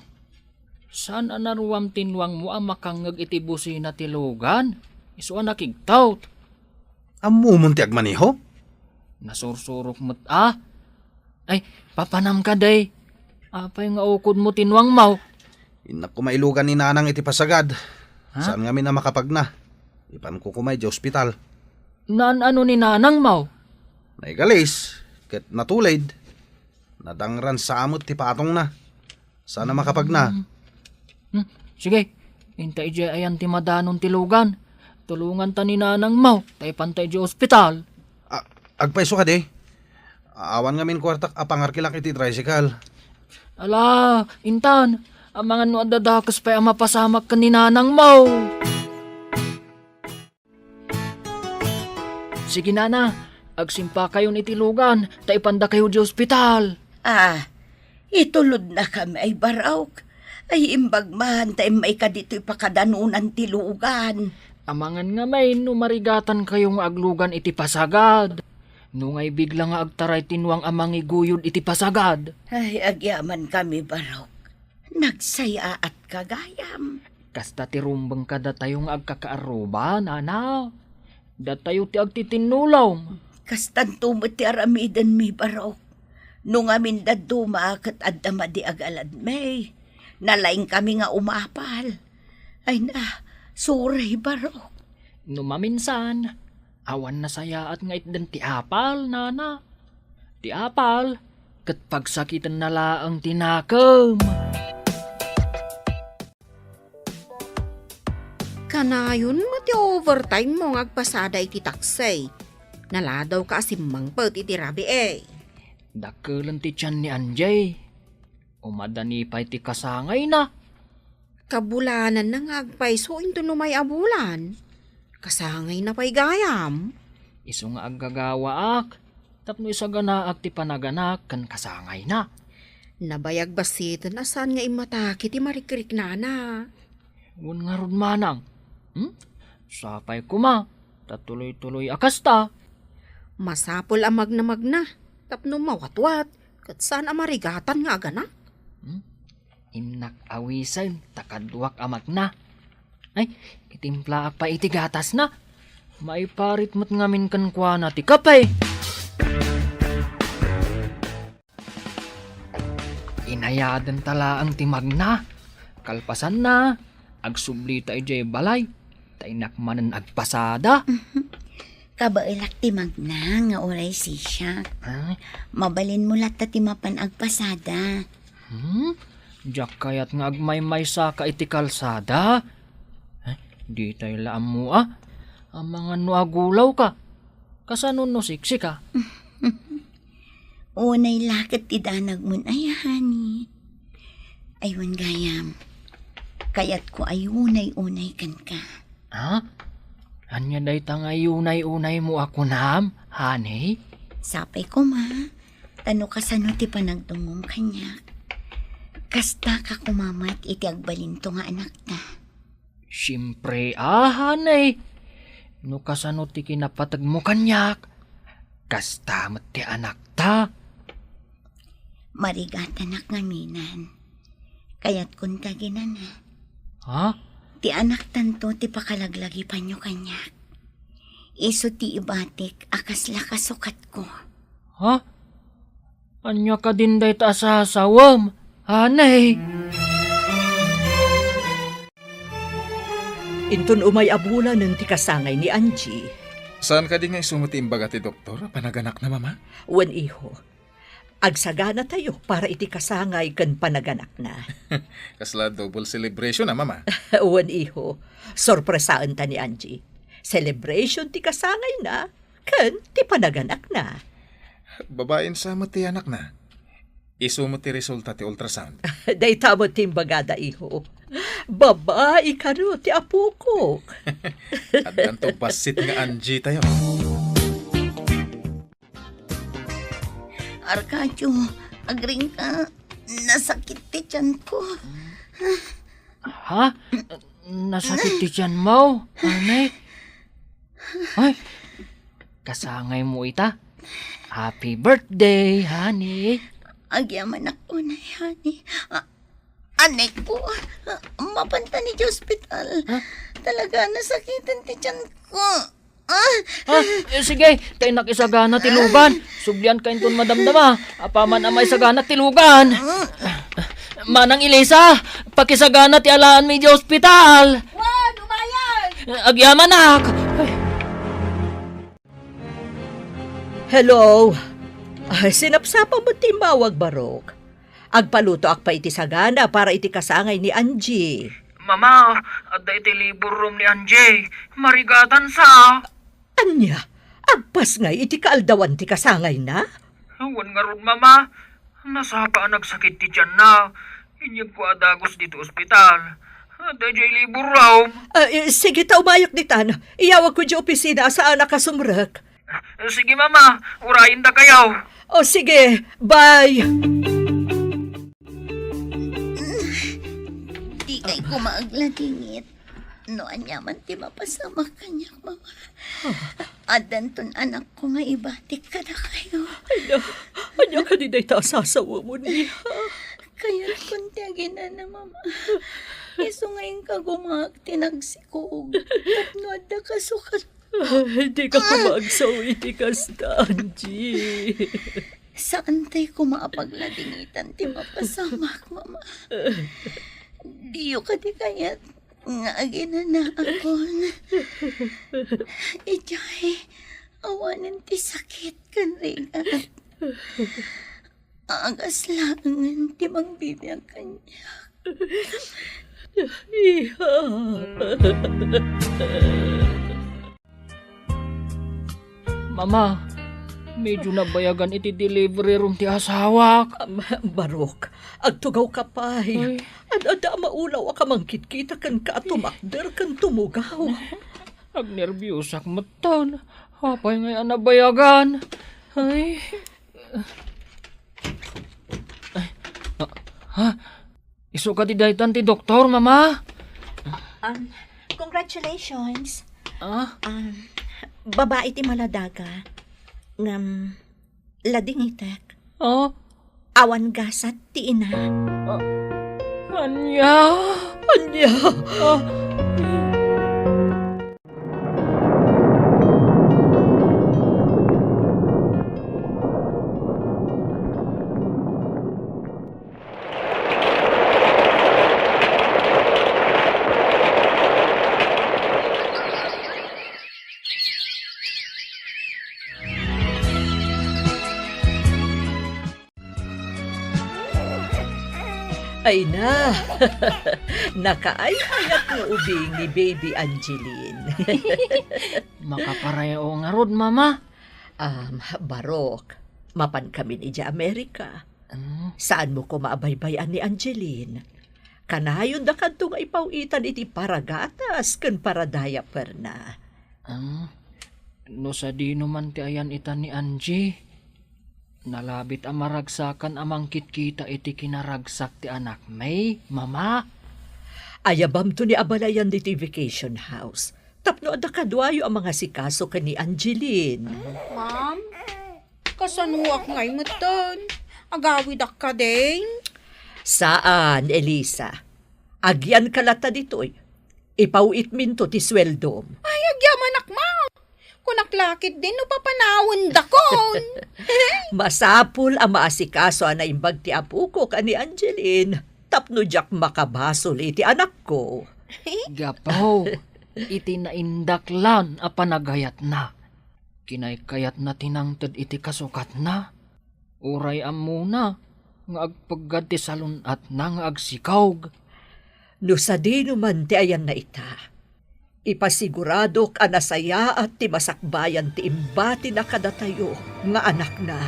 Saan a naruam ti nuangmo a makangngeg iti busina ti lugan? Isu a nakigtot. Ammomon ti agmaneho? Nasursurok met a. Ay, papanam kadi. Apay nga ukodmo ti nuangmo? Innak koma ilugan ni Nanang iti pasagad. Ha? Saan ngamin a makapagna. Ipanko koma idiay ospital. Naan-ano ni Nanangmo? Naigalis, ket natulid. Nadangran sa met ti patongna. Saan a makapagna. Hmm. Hmm. Sige, inta idiay ayan ti madanon ti lugan. Tulonganta ni Nanangmo, ta ipanta idiay ospital. A-, agpayso kadi? Awan ngamin kuartak a pangarkilak iti tricycle. Ala, intan, amangan no adda dakes pay a mapasamak ken ni Nanangmo. Sige, Nana, Agsimpakayon iti lugan, ta ipandakayo di ospital. Ah, itulodnakami ay, Barok. Ay, imbag man ta immayka ditoy pakadanunan ti lugan. Amangan ngamin no marigatankayo nga aglugan iti pasagad. No ngay bigla nga agtaray ti nuang a mangiguyod iti pasagad. Ay, agyamankami, Barok. Nagsayaatka gayam. Kasta ti rumbeng kadatayo nga agkakaarruba, nana. Datayo ti agtitinnulong. Kastanto met ti aramidenmi, Barok. No ngamin dadduma ket adda madi agaladmi, nalaingkami nga umapal. Ay na, sorry, Barok. No maminsan, awan nasayaat nga itden ti apal, nana. Ti apal, ket pagsakitenna laeng ti nakem. Kanayon met ti overtime mo nga agpasada iti taksi. Naladaw ka a simmangpet iti rabii. Dakkelen ti tian ni Anjay. Umadani pay ti kasangayna. Kabulananna nga agpayso inton umay a bulan. Kasangayna pay gayam. Isu nga aggagawaak tapno isaganaak ti panaganak ken kasangayna. Nabayag bassiten a saan nga immatake ti marikriknana. Wen ngarud manang. Hmm? Sapay koma, ta tuloy-tuloy a kasta. Masapul a magnamagna, tapno mawatwat, ket saan a marigatan nga aganak. Hmm? Innak awisen, ta kaduak a magna. Ay, itimplaak pay iti gatasna. Maiparit met ngamin kenkuana ti kape. Inayadenta laeng ti magna. Kalpasanna, agsublita idiay balay. Ta innak manen agpasada. Kabaelak ti magna nga uray sisiak. Ah? Mabalinmo latta ti mapan agpasada. Hmm? Diak kayat nga agmaymaysaka iti kalsada. Eh, ditay la ammo a. Amangan no agulawka. Kasano no siksika? Unay la ket ti danagmon aya, honey. Ay wen gayam, kayatko a unay-unay kenka. Ha? Ania dayta nga unay-unaymo a kunam, honey? Sapay koma, ta no kasano ti panagdumngom kaniak, kastaka koma met iti agbalinto nga anakta. Siempre a, honey. No kasano ti kinapategmo kaniak, kasta met ti anakta. Marigatanak ngaminan. Kayatkon ta ginana. Ha? Ti anaktanto ti pakalaglagipanyo kaniak. Isu ti ibatik a kasla kasukatko. Ha? Ania kadin dayta a sasawem, honey? Inton umay a bulanen ti kasangay ni Angie. Saan kadi nga isu met ti imbaga ti doktor a panaganakna, Mama? Wen, iho. Agsaganatayo para iti kasangay ken panaganakna. Kasla double celebration a, Mama? Wen, iho. Sorpresaenta ni Angie. Celebration ti kasangayna ken ti panaganakna. Babaen sa met ti anakna. Isu met ti resulta ti ultrasound. Dayta met ti imbagada, iho. Babai kano ti apokok. Addanto bassit nga Angie tayo. Arcadio, agringka. Nasakit ti tiyanko. Ha? Nasakit ti tiyanmo, honey? Ay, kasangaymo ita. Happy birthday, honey. Agyamanak unay, honey. A-, aneko, mapanta ni di ospital. Ha? Talaga, nasakiten ti tiyanko. Ah! Ah, eh, sige, ta innak isagana ti lugan. Sublianka inton madamdama. Apaman a maisagana ti lugan. Manang Elisa, pakisagana ti alaanmi idiay ospital. Wen, umayen! Agyamanak. Hello. Ay, sinapsapa met ti immawag, Barok. Agpalutoak pay iti sagana para iti kasangay ni Angie. Mama, adda iti labor room ni Angie. Marigatan sa. Ania? Agpasngay iti kaaldawan ti kasangayna? Wen ngarud, Mama. Nasapa a nagsakit ti tianna. Inyegko a dagus ditoy ospital. Adda idiay labor room. Ah, eh, sige ta, umayek ditan. Iyawagko idiay opisina a saanak a sumrek. Sige, Mama. Urayendakayo. O, sige. Bye. Dikay koma agladingit. No aniaman ti mapasamak kaniak, Mama. Addanton anakko nga ibatik kadakayo. Ania, ania kadi dayta a sasawamon, iha? Kayatkon ti aginana, Mama. Isu nga inka gumaak ti nagsikog tapno adda kasukat. Ay, dika koma agsaw iti kasta, Angie. Saantay koma a pagladingitan ti mapasamak, Mama. Diyo kadi kayat nga aginanaakon? Idiay awanen ti sakit ken rigat. Agas laengen ti mangbibiag kaniak. Iha. Mama, medyo nabayagan iti delivery room ti asawak. Am, Barok, agtugawka pay. Ay. Ad-adda a maulaw a kamangkitkita kenka a tumakder ken tumugaw. Agnerbiosak metten. Apay ngay a nabayagan? Ay. Ay. Ah, ha? Isu kadi daytan ti doktor, Mama? Um, congratulations. Ah? Um, babai ti maladaga. Ngem, ladingitek. Ah? Awan gasat ti ina. Ah, ania? Ania? Ah. Ay na, nakaay-ayat nga ubing ni Baby Angeline. Makapareho ngarud, Mama. Um, Barok, mapankamin idiay Amerika. Mm. Saanmo koma a baybay-an ni Angeline. Kanayonda kadto nga ipaw-itan iti paragatas ken paradayaperna. Ah, no sadino man ti ayan-itan ni Angie, nalabit a maragsakan a mangkitkita iti kinaragsak ti anakmi, Mama. Ayabamto ni a balayan ditoy vacation house tapno adda kaduayo a mangasikaso ken ni Angeline. Ma'am, kasanoak ngay metten? Agawidak kadi? Saan, Elisa. Agyanka latta ditoy. Ipaw-itminto ti sueldom. Ay, agyamanak, ma. Kunak la ketdin no papanawendakon. Masapul a maasikaso a naimbag ti apok a ni Angeline tapno diak makabasol iti anakko. Gapu iti naindaklan a panagayatna, kinaykayatna ti nangted iti kasukatna. Uray ammona nga agpeggad ti salun-atna nga agsikog. No sadino man ti ayanna ita, ipasiguradok a nasayaat ti masakbayan ti imbatina kadatayo nga anakna.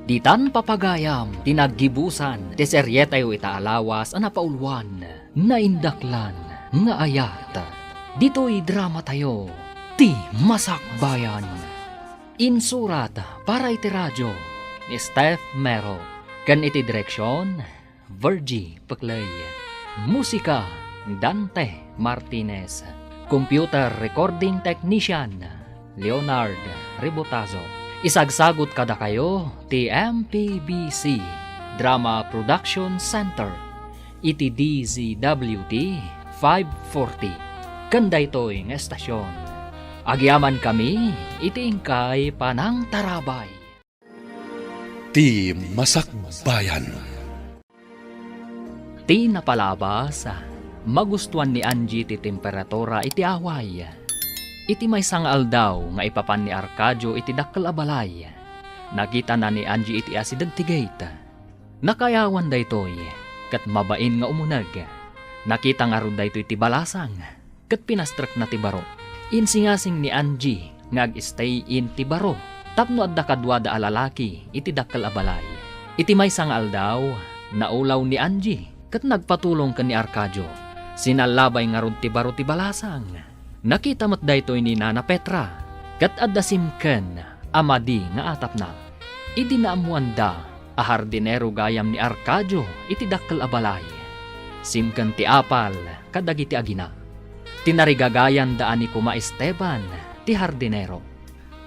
Ditan papagayam ti naggibusan ti serietayo ita a lawas a napauluan, Naindaklan nga Ayat. Ditoy dramatayo, Ti Masakbayan. Insurat para iti radio ni Steph Mero, ken iti direksion, Virgie Pecley. Musika, Dante Martinez. Computer recording technician, Leonard Ribotazo. Isagsagut kadakayo ti M P B C Drama Production Center iti D Z W T five forty. Ken daytoy nga estasion, agyamankami iti inkay panangtarabay. Ti Masakbayan. Ti napalabas, magustuan ni Angie ti temperatura iti away. Iti maysa nga aldaw nga ipapan ni Arcadio iti dakkel a balay, nakitana ni Angie iti asideg ti gate. Nakaayawan daytoy, ket mabain nga umuneg. Nakita ngarud daytoy ti balasang ket pinastrekna ti baro. Insingasing ni Angie nga ag-stay in ti baro tapno adda kaduada a lalaki iti dakkel a balay. Iti maysa nga aldaw, naulaw ni Angie ket nagpatulong ken ni Arcadio. Sinallabay ngarud ti baro ti balasang. Nakita met daytoy ni Nana Petra, ket adda simken a madi nga atapna. Idi naammoanda a hardinero gayam ni Arcadio iti dakkel a balay, simken ti apal kadagiti agina. Tinarigagayanda a ni Kuma Esteban ti hardinero.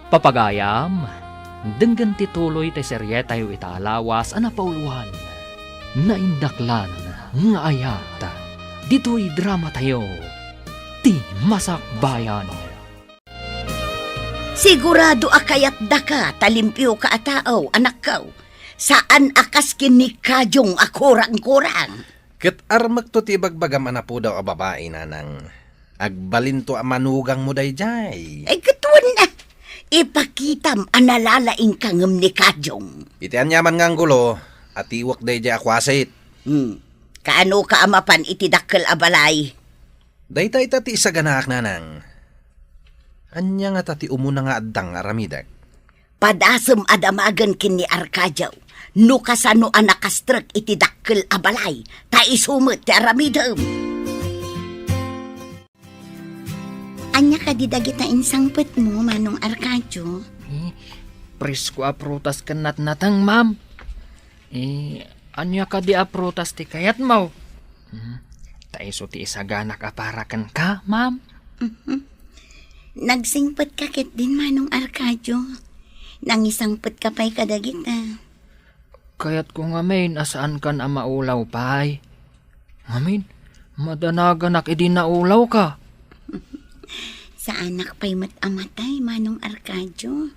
Papagayam, denggen ti tuloy ti serietayo ita a lawas a napauluan, Naindaklan nga Ayat, ditoy dramatayo, Ti Masakbayan. Sigurado a kayatdaka ta limpioka a tao, anakko. Saan a kas ken ni Kajong a kurang-kurang. Ket armekto ti ibagbagam a napudaw a babai, nanang. Agbalinto a manugangmo daydiay. Ay, ket wen, ah. Ipakitam a nalalaingka ngem ni Kajong. Iti aniaman nga anggulo, atiwek daydiay a kuasit. Hmm. Kaanoka a mapan iti dakkel a balay? Dayta ita ti isaganaak, nanang. Ania ngata ti umuna nga addang nga aramidek? Padasem a damagen ken ni Arcadio no kasano a nakastrek iti dakkel a balay, ta isu met ti aramidem. Ania kadi dagita insangpetmo, Manong Arcadio? Eh, presko a prutas ken natnateng, ma'am. Eh, ania kadi a prutas ti kayatmo? Hmm, ta isu ti isaganak a para kenka, ma'am. Mhm. Nagsingpetka ketdin, Manong Arcadio. Nangisangpetka pay kadagita. Kayatko ngamin a saankan a maulaw pay. Ngamin, madanaganak idi naulawka. Saanak pay met a matay, Manong Arcadio.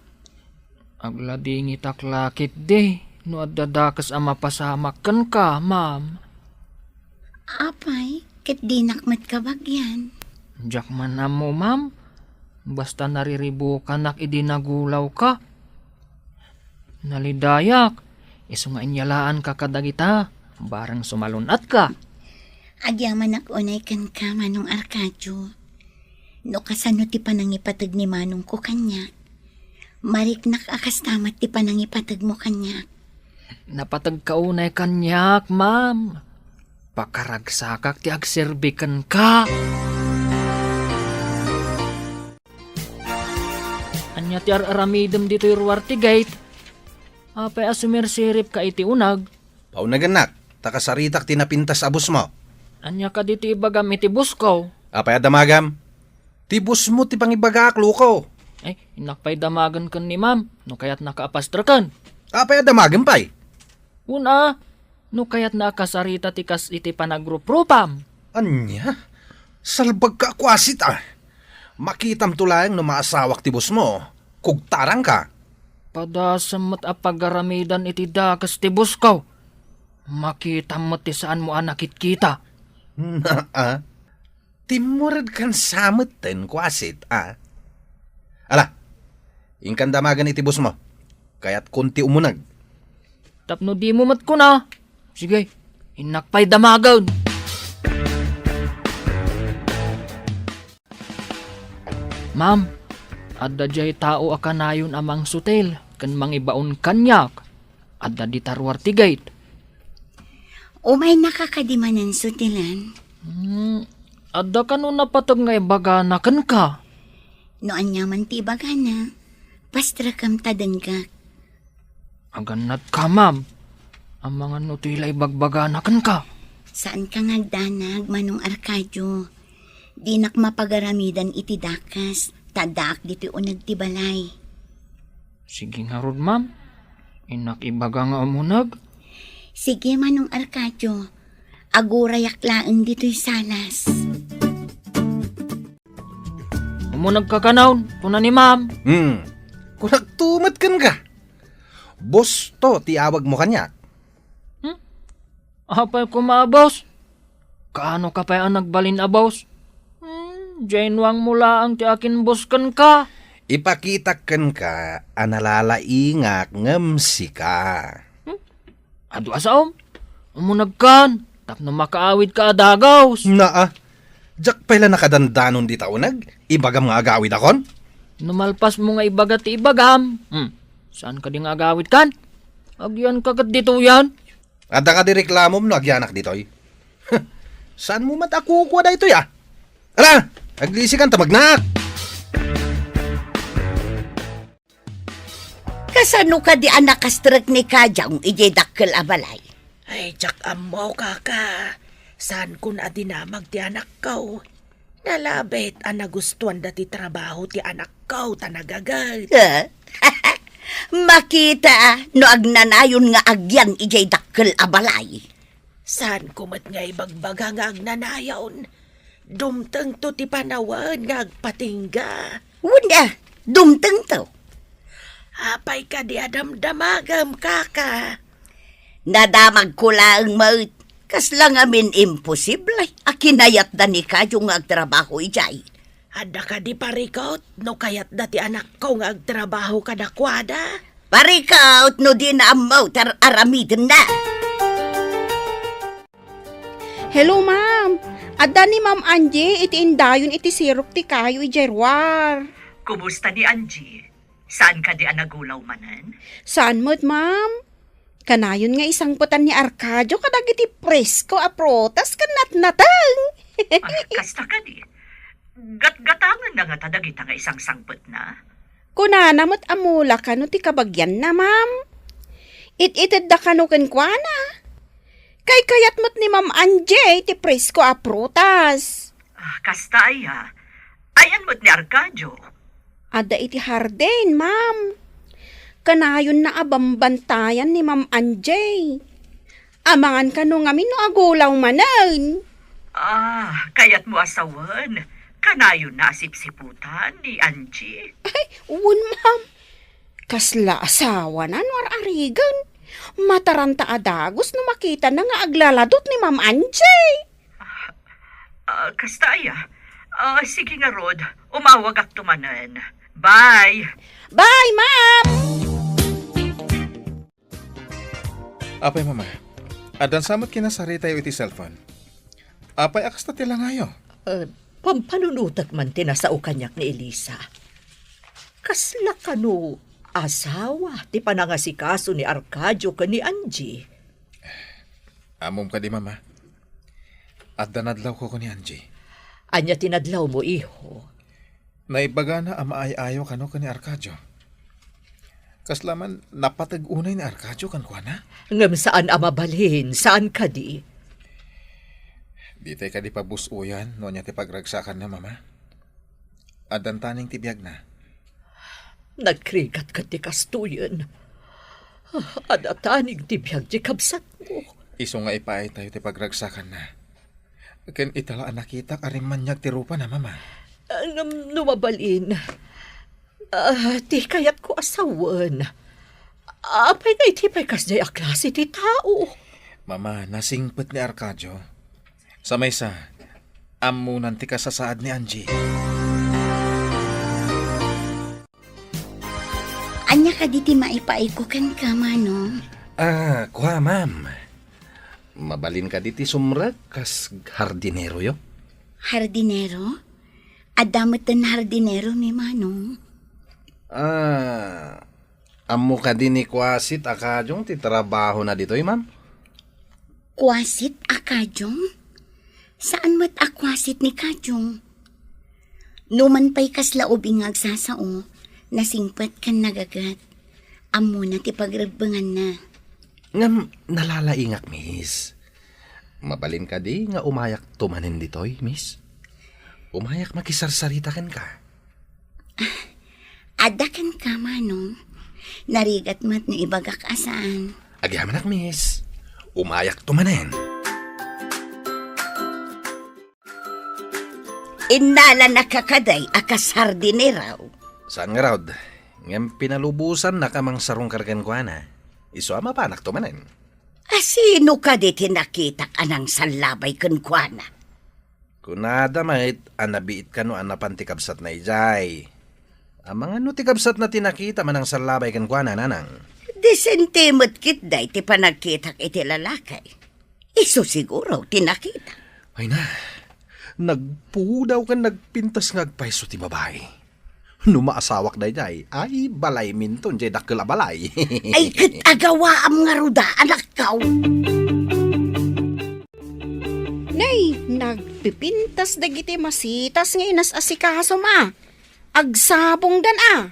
Agladingitak la ketdi no adda dakes a mapasamak kenka, ma'am. Apay, ket dinak met kabagian. Diak man ammo, ma'am. Basta nariribukanak idi nagulawka. Nalidayak, isu nga inyalaanka kadagita, bareng sumalun-atka. Agyamanak unay kenka, Manong Arcadio. No kasano ti panangipateg ni manongko kaniak, mariknak a kasta met ti panangipategmo kaniak. Napategka unay kaniak, ma'am. Pakaragsakak ti agserbi kenka. Ania ti ar-aramidem ditoy ruar ti gate? Apay a sumirsiripka iti uneg? Paunegennak, ta kasaritak ti napintas a bossmo. Ania kadi ti ibagam iti bossko? Apay a damagam? Ti bossmo ti pangibagaak, loko. Ay, innak pay damagen ken ni ma'am, no kayatnaka a pastreken. Apay a damagen pay? Wen a, no kayatna a kasarita ti kas iti panagruprupam. Ania? Salbagka a kuasit a. Makitamto laeng no maasawak ti bossmo. Kugtarangka. Padasem met a pagaramidan iti dakes ti bossko. Makitam met ti saanmo a nakitkita. Naa. Timmuredkan sa metten, kuasit, a. Ala, inkan damagen iti bossmo. Kayatkon ti umuneg. Tapno dimo met kuna. Sige, innak pay damagen. Ma'am, adda diay tao a kanayon a mangsutil ken mangibaon kaniak. Adda dita ruar ti gate. Umaynaka kadi manen sutilan? Hmm, adda kano napateg nga ibagana kenka? No aniaman ti ibagana, pastrekam ta denggak. Agannatka, ma'am. Amangan no toy la ibagbagana kenka. Saanka nga agdanag, Manong Arcadio. Dinak mapagaramidan iti dakes, ta addaak ditoy uneg ti balay. Sige ngarud, ma'am. Innak ibaga nga umuneg. Sige, Manong Arcadio. Agurayak laeng ditoy salas. Umunegka kanon, kuna ni ma'am. Hmm. Kunakto met kenka. Boss to ti awagmo kaniak. Hmm? Apay koma a boss? Kaano ka pay a nagbalin a boss? Hmm, jay nuangmo laeng ti akin boss kenka. Ipakitak kenka a nalalaingak ngem sika. Hmm? Adu a saom? Umunegkan, tapno makaawidka a dagaws. Naa, diak pay la nakadandanon dita uneg, ibagam nga agawidakon? No malpasmo nga ibaga ti ibagam, hmm, saan kadi nga agawidkan? Agyanka ket ditoyen. Adda kadi reklamom no agyanak ditoy? Saanmo met a kukua daytoy, a? Ala, aglisikan ta magnaak. Kasano kadi a nakastrek ni Kajong idiay dakkel a balay? Ay, diak ammo, kaka. Saankon a dinamag ti anakko. Nalabit a nagustuanda ti trabaho ti anakko ta nagaget. Eh? Makita no agnanayon nga agyan idiay dakkel a balay. Saanko met nga ibagbaga nga agnanayon. Dumtengto ti panawen nga agpatingga. Wen a, dumtengto. Apay kadi a damdamagem, kaka? Nadamagko laeng met. Kasla ngamin imposible a kinayatda ni Kajong nga agtrabaho idiay. Adda kadi parikut no kayatda ti anakko nga agtrabaho kadakuada? Parikut no dina ammo ti ar-aramidenna. Hello, ma'am. Adda ni Ma'am Angie iti indayon iti sirok ti kayo idiay ruar. Kumusta ni Angie? Saan kadi a nagulaw manen? Saan met, ma'am? Kanayon nga isangpetan ni Arcadio kadagiti presko a prutas ken natnateng. Ah, kasta kadi. Gatgatangenna ngata dagita nga isangsangpetna? Kunana met a mula kano ti kabagianna, ma'am. It-itedda kano kenkuana. Kaykayat met ni Ma'am Angie ti presko a prutas. Ah, kasta aya. Ayan met ni Arcadio. Adda iti hardin, ma'am. Kanayonna a bambantayan ni Ma'am Angie. Amangan kano ngamin no agulaw manen. Ah, kayatmo a sawen. Kanayonna a sipsiputan ni Angie. Ay, wen, ma'am. Kasla asawana no ar-arigen. Mataranta a dagus no makitana nga aglaladot ni Ma'am Angie. Ah, kasta aya. Ah, sige ngarud, umawagakto manen. Bye! Bye, ma'am! Apay, mama, addan sa met kinasaritayo iti cellphone? Apay a kasta ti langayo? Eh, pampanunotek man ti nasao kaniak ni Elisa. Kasla kano asawa ti panangasikaso ni Arcadio ken ni Angie? Ammom kadi, mama? Adda nadlawko ken ni Angie. Ania ti nadlawmo, iho? Naibagana a maay-ayo kano ken ni Arcadio. Kasla man napateg unay ni Arcadio kenkuana? Ngem saan a mabalin, saan kadi? Ditay kadi pabus-oyan no ania ti pagragsakanna, mama? Addan taning ti biagna. Nagrigat ket ti kastoyen. Ah, adda taning ti biag ti kabsatmo. Isu nga ipaaytayo ti pagragsakanna. Ken ita la a nakitak a rimmaniag ti rupana, mama. Ah, ngem no mabalin, ah, ti kayatko a sawen. Apay nga iti pay kasdiay a klase ti tao? Mama, nasingpet ni Arcadio. Sa maysa, ammonan ti kasasaad ni Angie. Ania kadi ti maipaayko kenka, Manong? Ah, kua, ma'am. Mabalin kadi ti sumrek kas hardineroyo? Hardinero? Adda metten hardinero ni Manong? Ah, ammo kadi ni Kuasit a Kajong ti trabahona ditoy, ma'am? Kuasit a Kajong? Saan met a kuasit ni Kajong? Numan pay kasla ubing nga agsasao, nasingpet ken nagaget. Ammona ti pagrebbenganna. Ngem nalalaingak, miss. Mabalin kadi nga umayakto manen ditoy, miss? Umayak makisarsarita kenka. Adda kenka, Manong. Narigat met no ibagak a saan. Agyamanak, miss. Umayakto manen. Innala na kakaday a kas hardinero. Saan ngarud, ngem pinalubosannak a mangsarungkar kenkuana. Isu a mapanakto manen. A sino kadi ti nakitak a nangsallabay kenkuana? Kunada met a nabiit kano a napan ti kabsatna idiay. Amangan no ti kabsatna ti nakita a nangsallabay kenkuana, nanang. Disente met ketdi ti panagkitak iti lalaki. Isu siguro ti nakita. Ay na, nagpudaw ken nagpintas nga agpayso ti babai. No maasawak daydiay, ay, balayminton diay dakkel a balay. Ay, ket agawaam ngarud a, anakko. Nay, Nagpipintas dagiti masitas nga inas-asikasom a. Agsabongdan a.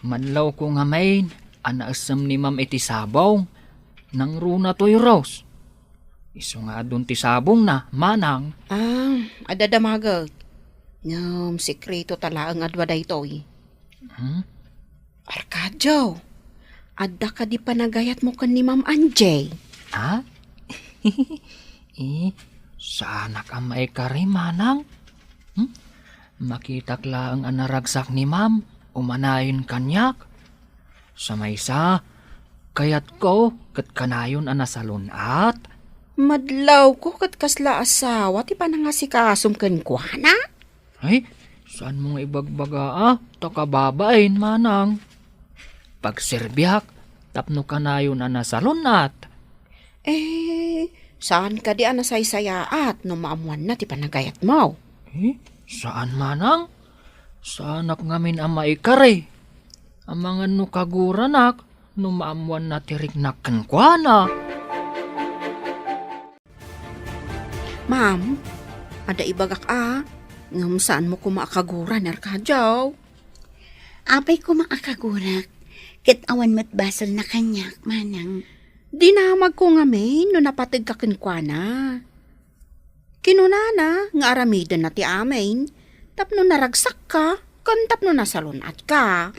Madlawko ngamin a naessem ni Ma'am iti sabong. Nangruna toy Rose. Isu nga adun ti sabongna, manang. Ah, adda damaget. Ngem sekreto ta laeng adua daytoy. Hmm? Arcadio, adda kadi panagayatmo ken ni Ma'am Angie? Ha? Eh, saanak a maikari, manang. Hmm? Makitak laeng a naragsak ni Ma'am, umanayon kaniak. Sa maysa, kayatko ket kanayon a nasalun-at. Madlawko ket kasla asawa ti panangasikasom kenkuana? Ay, saanmo nga ibagbaga a, ta kababain, manang. Pagserbiak tapno kanayon a nasalun-at. Eh, saan kadi a nasaysayaat no maammoanna ti panagayatmo? Eh, saan, manang. Saanak ngamin a maikari. Amangan no kaguranak no maammoanna ti riknak kenkuana. Ma'am, adda ibagak a, ngem saanmo koma a kagura ni Arcadio? Apay koma a kagurak, ket awan met basolna kaniak, manang. Dinamagko ngamin no napategka kenkuana. Kinunana nga aramidenna ti amin, tapno naragsakka, ken tapno nasalun-atka.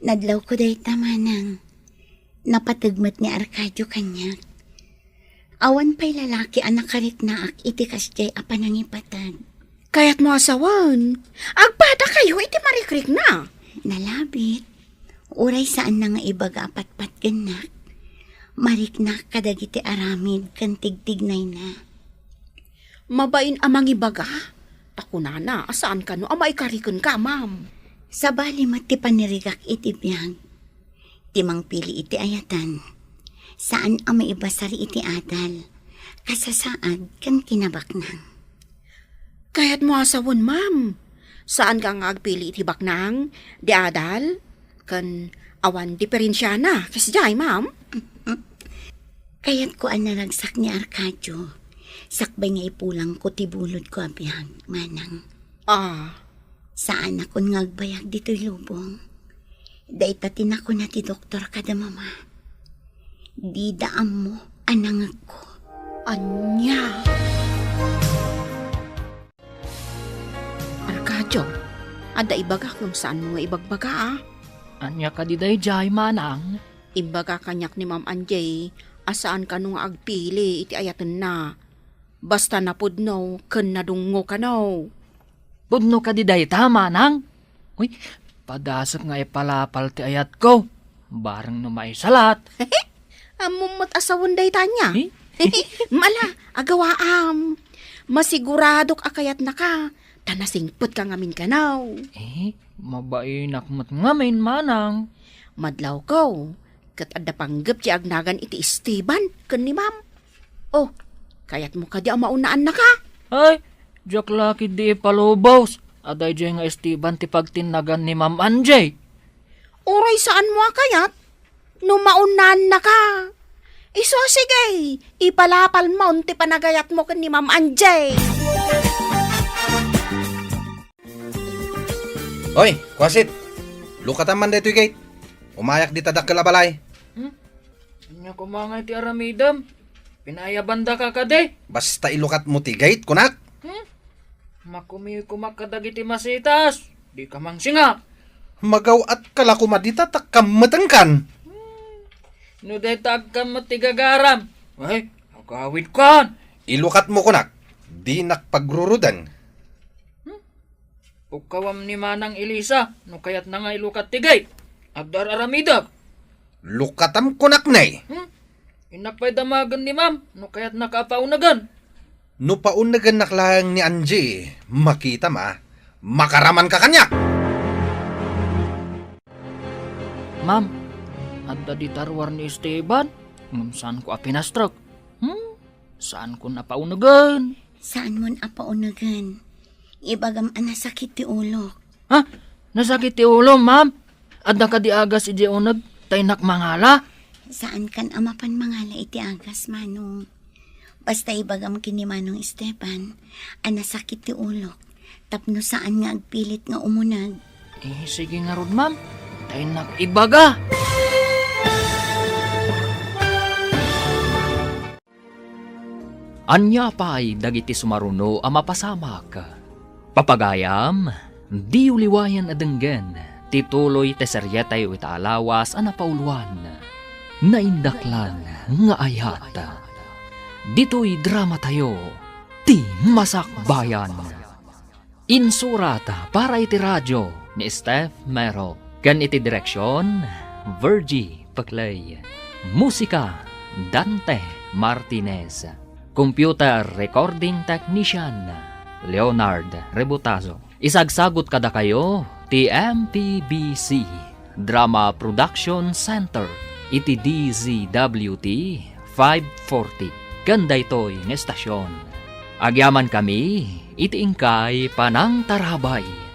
Nadlawko dayta, manang. Napateg met ni Arcadio kaniak. Awan pay lalaki a nakariknaak iti kasdiay a panangipateg. Kayatmo a sawen, agpadakayo iti marikrikna. Nalabit. Uray saanna nga ibaga a patpatgennak, mariknak kadagiti aramid ken tigtignayna. Mabain a mangibaga, ta kunana a saan kano a maikari kenka, ma'am. Sabali met ti panirigak iti biag. Ti mangpili iti ayatan, saan a maibasar iti adal, kasasaad, ken kinabaknang. Kayatmo a sawen, ma'am. Saanka nga agpili iti baknang, di adal, ken awan diferensiana, kasdiay, ma'am? Kayatko a naragsak ni Arcadio, sakbay nga ipulangko ti bulodko a biag, manang. Ah. Saanakon nga agbayag ditoy lubong. Dayta ti nakuna ti doktor kada mama. Dida ammo a nangegko. Ania? Arcadio, adda ibagak ngem saanmo nga ibagbaga, a? Ania kadi daydiay, manang? Imbaga kaniak ni Ma'am Angie a saan kano nga agpili iti ayatenna. Basta napudno ken nadungngo kano. Pudno kadi dayta, manang? Uy, padasek nga ipalapal ti ayatko. Bareng no maisalat. Ammom met a sawen dayta ania? Eh? Mala, agawaam. Masiguradok a kayatnaka, ta nasingpetka ngamin kano. Eh, mabainak met ngamin, manang. Madlawko, ket adda panggep ti agnagan iti Esteban ken ni Ma'am. Oh, kayatmo kadi a maunnaannaka? Ay, diak la ketdi ipalubos a daydiay nga Esteban ti pagtinnagan ni Ma'am Angie. Uray saanmo a kayat, no maunnaannaka. Isu, sige, ipalapalmon ti panagayatmo ken ni Ma'am Angie. Oy, kuasit! Lukatam man daytoy gate. Umayak dita dakkel a balay. Hmm? Ania koma nga iti aramidem? Pinaayabandaka kadi? Basta ilukatmo ti gate, kunak. Hmm? Makumiw koma kadagiti masitas. Dika mangsinga. Magaw-atka la koma dita ta kammetengkan. Hmm. No dayta agkammet ti gagaram. Ay, agawidkan. Ilukatmo, kunak. Dinak pagruruden. Hmm? Pukkawam ni Manang Elisa no kayatna nga ilukat ti gate. Agdar-aramidek. Lukatam kunak ne. Hmm? Innak pay damagen ni Ma'am no kayatnaka a paunegen. No paunegennak laeng ni Angie, makitam a makaramanka kaniak. Ma'am, adda dita ruar ni Esteban, ngem saanko a pinastrek. Hmm? Saankon a paunegen. Saanmon a paunegen. Ibagam a nasakit ti ulok. Ha? Nasakit ti ulo, ma'am? Adda kadi agas idiay uneg ta innak mangala? Saankan a mapan mangala iti agas, Manong. Basta ibagam ken ni Manong Esteban a nasakit ti ulok tapno saan nga agpilit nga umuneg. Eh, sige ngarud, ma'am. Ta innak ibaga. Ania pay dagiti sumaruno a mapasamak? Papagayam, diyo liwayan a denggen ti tuloy ti serietayo ita a lawas a napauluan, Naindaklan nga Ayat. Ditoy dramatayo, ti Masakbayan. Insurat para iti radio ni Steph Mero, ken iti direksion, Virgie Peclay. Musika, Dante Martinez. Computer recording technician, Leonard Rebutazo. Isagsagut kadakayo ti M P B C Drama Production Center iti D Z W T five forty ken daytoy nga estasion. Agyamankami iti inkay panangtarabay.